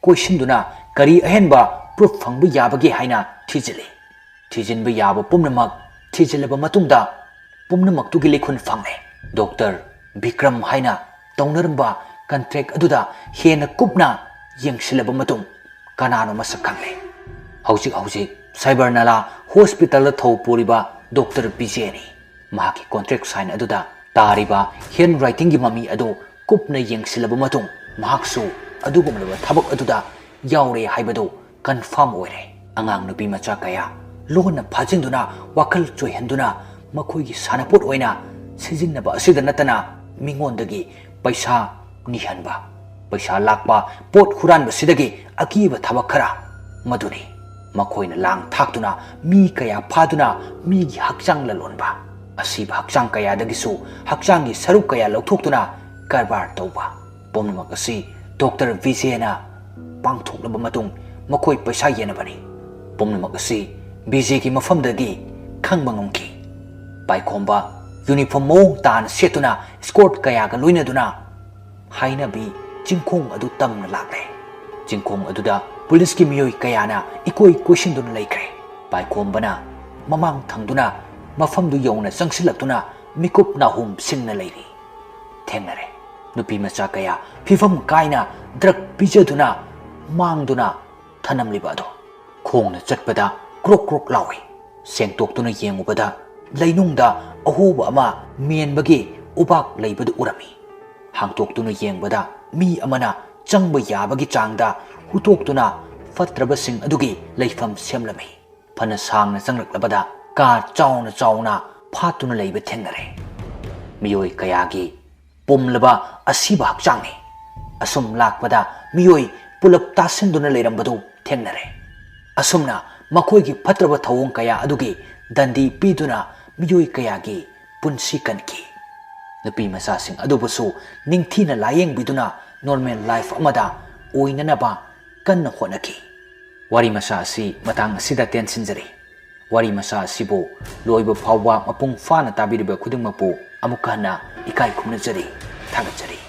ꯀꯣꯏꯁꯤꯟꯗꯨꯅ ꯀꯔꯤ ꯑꯍꯦꯟꯕ ꯄ꯭ꯔꯨꯐ ꯐꯪꯕ ꯌꯥꯕꯒꯦ ꯍꯥꯏꯅ ꯊꯤꯖꯤꯜꯂꯤ꯫ ꯊꯤꯖꯤꯟꯕ ꯌꯥꯕ ꯄꯨꯝꯅꯃꯛ ꯊꯤꯖꯤꯜꯂꯕ ꯃꯇꯨꯡꯗ ꯄꯨꯝꯅꯃꯛꯇꯨꯒꯤ ꯂꯤꯈꯨꯟ ꯐꯪꯂꯦ꯫ ꯗꯣꯛꯇꯔ ꯕꯤꯀ꯭ꯔꯝ ꯍꯥꯏꯅ ꯇꯧꯅꯔꯝꯕ ꯀꯟꯇ꯭ꯔꯦꯛ ꯑꯗꯨꯗ ꯍꯦꯟꯅ ꯀꯨꯞꯅ ꯌꯦꯡꯁꯤꯜꯂꯕ ꯃꯇꯨꯡ ꯀꯅꯥꯅꯣ ꯃꯁꯛ ꯈꯪꯂꯦ꯫ ꯍꯧꯖꯤꯛ ꯍꯧꯖꯤꯛ ꯁꯥꯏꯕꯔꯅꯥꯂꯥ ꯍꯣꯁꯄꯤꯇꯥꯜꯗ ꯊꯧ ꯄꯨꯔꯤꯕ ꯗꯣꯛꯇꯔ ꯕꯤꯖꯦꯅꯤ꯫ ꯃꯍꯥꯛꯀꯤ ꯀꯣꯟꯇ꯭ꯔꯦꯛ ꯁꯥꯏꯟ ꯑꯗꯨꯗ ꯇꯥꯔꯤꯕ ꯍꯦꯟ ꯔꯥꯏꯇꯤꯡꯒꯤ ꯃꯃꯤ ꯑꯗꯨ ꯀꯨꯞꯅ ꯌꯦꯡꯁꯤꯜꯂꯕ ꯃꯇꯨꯡ ꯃꯍꯥꯛꯁꯨ ꯑꯗꯨꯒꯨꯝꯂꯕ ꯊꯕꯛ ꯑꯗꯨꯗ ꯌꯥꯎꯔꯦ ꯍꯥꯏꯕꯗꯨ ꯀꯟꯐꯥꯔꯝ ꯑꯣꯏꯔꯦ꯫ ꯑꯉꯥꯡ ꯅꯨꯄꯤ ꯃꯆꯥ ꯀꯌꯥ ꯂꯣꯟꯅ ꯐꯥꯖꯤꯟꯗꯨꯅ ꯋꯥꯈꯜ ꯆꯣꯏꯍꯟꯗꯨꯅ ꯃꯈꯣꯏꯒꯤ ꯁꯥꯟꯅꯄꯣꯠ ꯑꯣꯏꯅ ꯁꯤꯖꯤꯟꯅꯕ ꯑꯁꯤꯗ ꯅꯠꯇꯅ ꯃꯤꯉꯣꯟꯗꯒꯤ ꯄꯩꯁꯥ ꯅꯤꯍꯟꯕ, ꯄꯩꯁꯥ ꯂꯥꯛꯄ, ꯄꯣꯠ ꯍꯨꯔꯥꯟꯕꯁꯤꯗꯒꯤ ꯑꯀꯤꯕ ꯊꯕꯛ ꯈꯔ ꯃꯗꯨꯅꯤ꯫ ꯃꯈꯣꯏꯅ ꯂꯥꯡ ꯊꯥꯛꯇꯨꯅ ꯃꯤ ꯀꯌꯥ ꯐꯥꯗꯨꯅ ꯃꯤꯒꯤ ꯍꯛꯆꯥꯡ ꯂꯂꯣꯟꯕ, ꯑꯁꯤꯕ ꯍꯛꯆꯥꯡ ꯀꯌꯥꯗꯒꯤꯁꯨ ꯍꯛꯆꯥꯡꯒꯤ ꯁꯔꯨꯛ ꯀꯌꯥ ꯂꯧꯊꯣꯛꯇꯨꯅ ꯀꯔꯕꯥꯔ ꯇꯧꯕ, ꯄꯨꯝꯅꯃꯛ ꯑꯁꯤ ꯗꯣꯛꯇꯔ ꯕꯤꯖꯦꯅ ꯄꯥꯡꯊꯣꯛꯂꯕ ꯃꯇꯨꯡ ꯃꯈꯣꯏ ꯄꯩꯁꯥ ꯌꯦꯟꯅꯕꯅꯤ꯫ ꯄꯨꯝꯅꯃꯛ ꯑꯁꯤ ꯕꯤꯖꯦꯒꯤ ꯃꯐꯝꯗꯒꯤ ꯈꯪꯕ ꯉꯝꯈꯤ꯫ ꯄꯥꯏꯈꯣꯝꯕ ꯌꯨꯅꯤꯐꯣꯔꯝ ꯃꯑꯣꯡ ꯇꯥꯅ ꯁꯦꯠꯇꯨꯅ ꯏꯁꯀꯣꯔꯠ ꯀꯌꯥꯒ ꯂꯣꯏꯅꯗꯨꯅ ꯍꯥꯏꯅꯕꯤ ꯆꯤꯡꯈꯣꯡ ꯑꯗꯨ ꯇꯝꯅ ꯂꯥꯛꯂꯦ꯫ ꯆꯤꯡꯈꯣꯡ ꯑꯗꯨꯗ ꯄꯨꯂꯤꯁꯀꯤ ꯃꯤꯑꯣꯏ ꯀꯌꯥꯅ ꯏꯀꯣꯏ ꯀꯣꯏꯁꯤꯟꯗꯨꯅ ꯂꯩꯈ꯭ꯔꯦ꯫ ꯄꯥꯏꯈꯣꯝꯕꯅ ꯃꯃꯥꯡ ꯊꯪꯗꯨꯅ ꯃꯐꯝꯗꯨ ꯌꯧꯅ ꯆꯪꯁꯤꯜꯂꯛꯇꯨꯅ ꯃꯤꯀꯨꯞ ꯅꯥꯍꯨꯝ ꯁꯤꯡꯅ ꯂꯩꯔꯤ꯫ ꯊꯦꯡꯅꯔꯦ꯫ ꯅꯨꯄꯤ ꯃꯆꯥ ꯀꯌꯥ ꯐꯤꯕꯝ ꯀꯥꯏꯅ ꯗ꯭ꯔꯛ ꯄꯤꯖꯗꯨꯅ ꯃꯥꯡꯗꯨꯅ ꯊꯅꯝꯂꯤꯕ ꯑꯗꯣ꯫ ꯈꯣꯡꯅ ꯆꯠꯄꯗ ꯀ꯭ꯔꯣꯛ ꯀ꯭ꯔꯣꯛ ꯂꯥꯎꯏ꯫ ꯁꯦꯡꯇꯣꯛꯇꯨꯅ ꯌꯦꯡꯉꯨꯕꯗ ꯂꯩꯅꯨꯡꯗ ꯑꯍꯣꯕ ꯑꯃ ꯃꯦꯟꯕꯒꯤ ꯎꯕꯥꯛ ꯂꯩꯕꯗꯨ ꯎꯔꯝꯃꯤ꯫ ꯍꯥꯡꯇꯣꯛꯇꯨꯅ ꯌꯦꯡꯕꯗ ꯃꯤ ꯑꯃꯅ ꯆꯪꯕ ꯌꯥꯕꯒꯤ ꯆꯥꯡꯗ ꯍꯨꯠꯇꯣꯛꯇꯨꯅ ꯐꯠꯇ꯭ꯔꯕꯁꯤꯡ ꯑꯗꯨꯒꯤ ꯂꯩꯐꯝ ꯁꯦꯝꯂꯝꯃꯤ꯫ ꯐꯅ ꯁꯥꯡꯅ ꯆꯪꯂꯛꯂꯕꯗ ꯀꯥ ꯆꯥꯎꯅ ꯆꯥꯎꯅ ꯐꯥꯠꯇꯨꯅ ꯂꯩꯕ ꯊꯦꯡꯅꯔꯦ꯫ ꯃꯤꯑꯣꯏ ꯀꯌꯥꯒꯤ ꯄꯨꯝꯂꯕ ꯑꯁꯤꯕ ꯍꯛꯆꯥꯡꯅꯤ꯫ ꯑꯁꯨꯝ ꯂꯥꯛꯄꯗ ꯃꯤꯑꯣꯏ ꯄꯨꯂꯞ ꯇꯥꯁꯤꯟꯗꯨꯅ ꯂꯩꯔꯝꯕꯗꯨ ꯊꯦꯡꯅꯔꯦ꯫ ꯑꯁꯨꯝꯅ ꯃꯈꯣꯏꯒꯤ ꯐꯠꯇ꯭ꯔꯕ ꯊꯧꯑꯣꯡ ꯀꯌꯥ ꯑꯗꯨꯒꯤ ꯗꯟꯗꯤ ꯄꯤꯗꯨꯅ ꯃꯤꯑꯣꯏ ꯀꯌꯥꯒꯤ ꯄꯨꯟꯁꯤ ꯀꯟꯈꯤ꯫ ꯅꯨꯄꯤ ꯃꯆꯥꯁꯤꯡ ꯑꯗꯨꯕꯨꯁꯨ ꯅꯤꯡꯊꯤꯅ ꯂꯥꯌꯦꯡꯕꯤꯗꯨꯅ ꯅꯣꯔꯃꯦꯜ ꯂꯥꯏꯐ ꯑꯃꯗ ꯑꯣꯏꯅꯅꯕ ꯀꯟꯅ ꯍꯣꯠꯅꯈꯤ꯫ ꯋꯥꯔꯤ ꯃꯆꯥ ꯑꯁꯤ ꯃꯇꯥꯡ ꯑꯁꯤꯗ ꯇꯦꯟꯁꯤꯟꯖꯔꯤ꯫ ꯋꯥꯔꯤ ꯃꯆꯥ ꯑꯁꯤꯕꯨ ꯂꯣꯏꯕ ꯐꯥꯎꯕ ꯃꯄꯨꯡ ꯐꯥꯅ ꯇꯥꯕꯤꯔꯤꯕ ꯈꯨꯗꯤꯡꯃꯛꯄꯨ ꯑꯃꯨꯛ ꯍꯟꯅ ꯏꯀꯥꯏ ꯈꯨꯝꯅꯖꯔꯤ, ꯊꯥꯒꯠꯆꯔꯤ꯫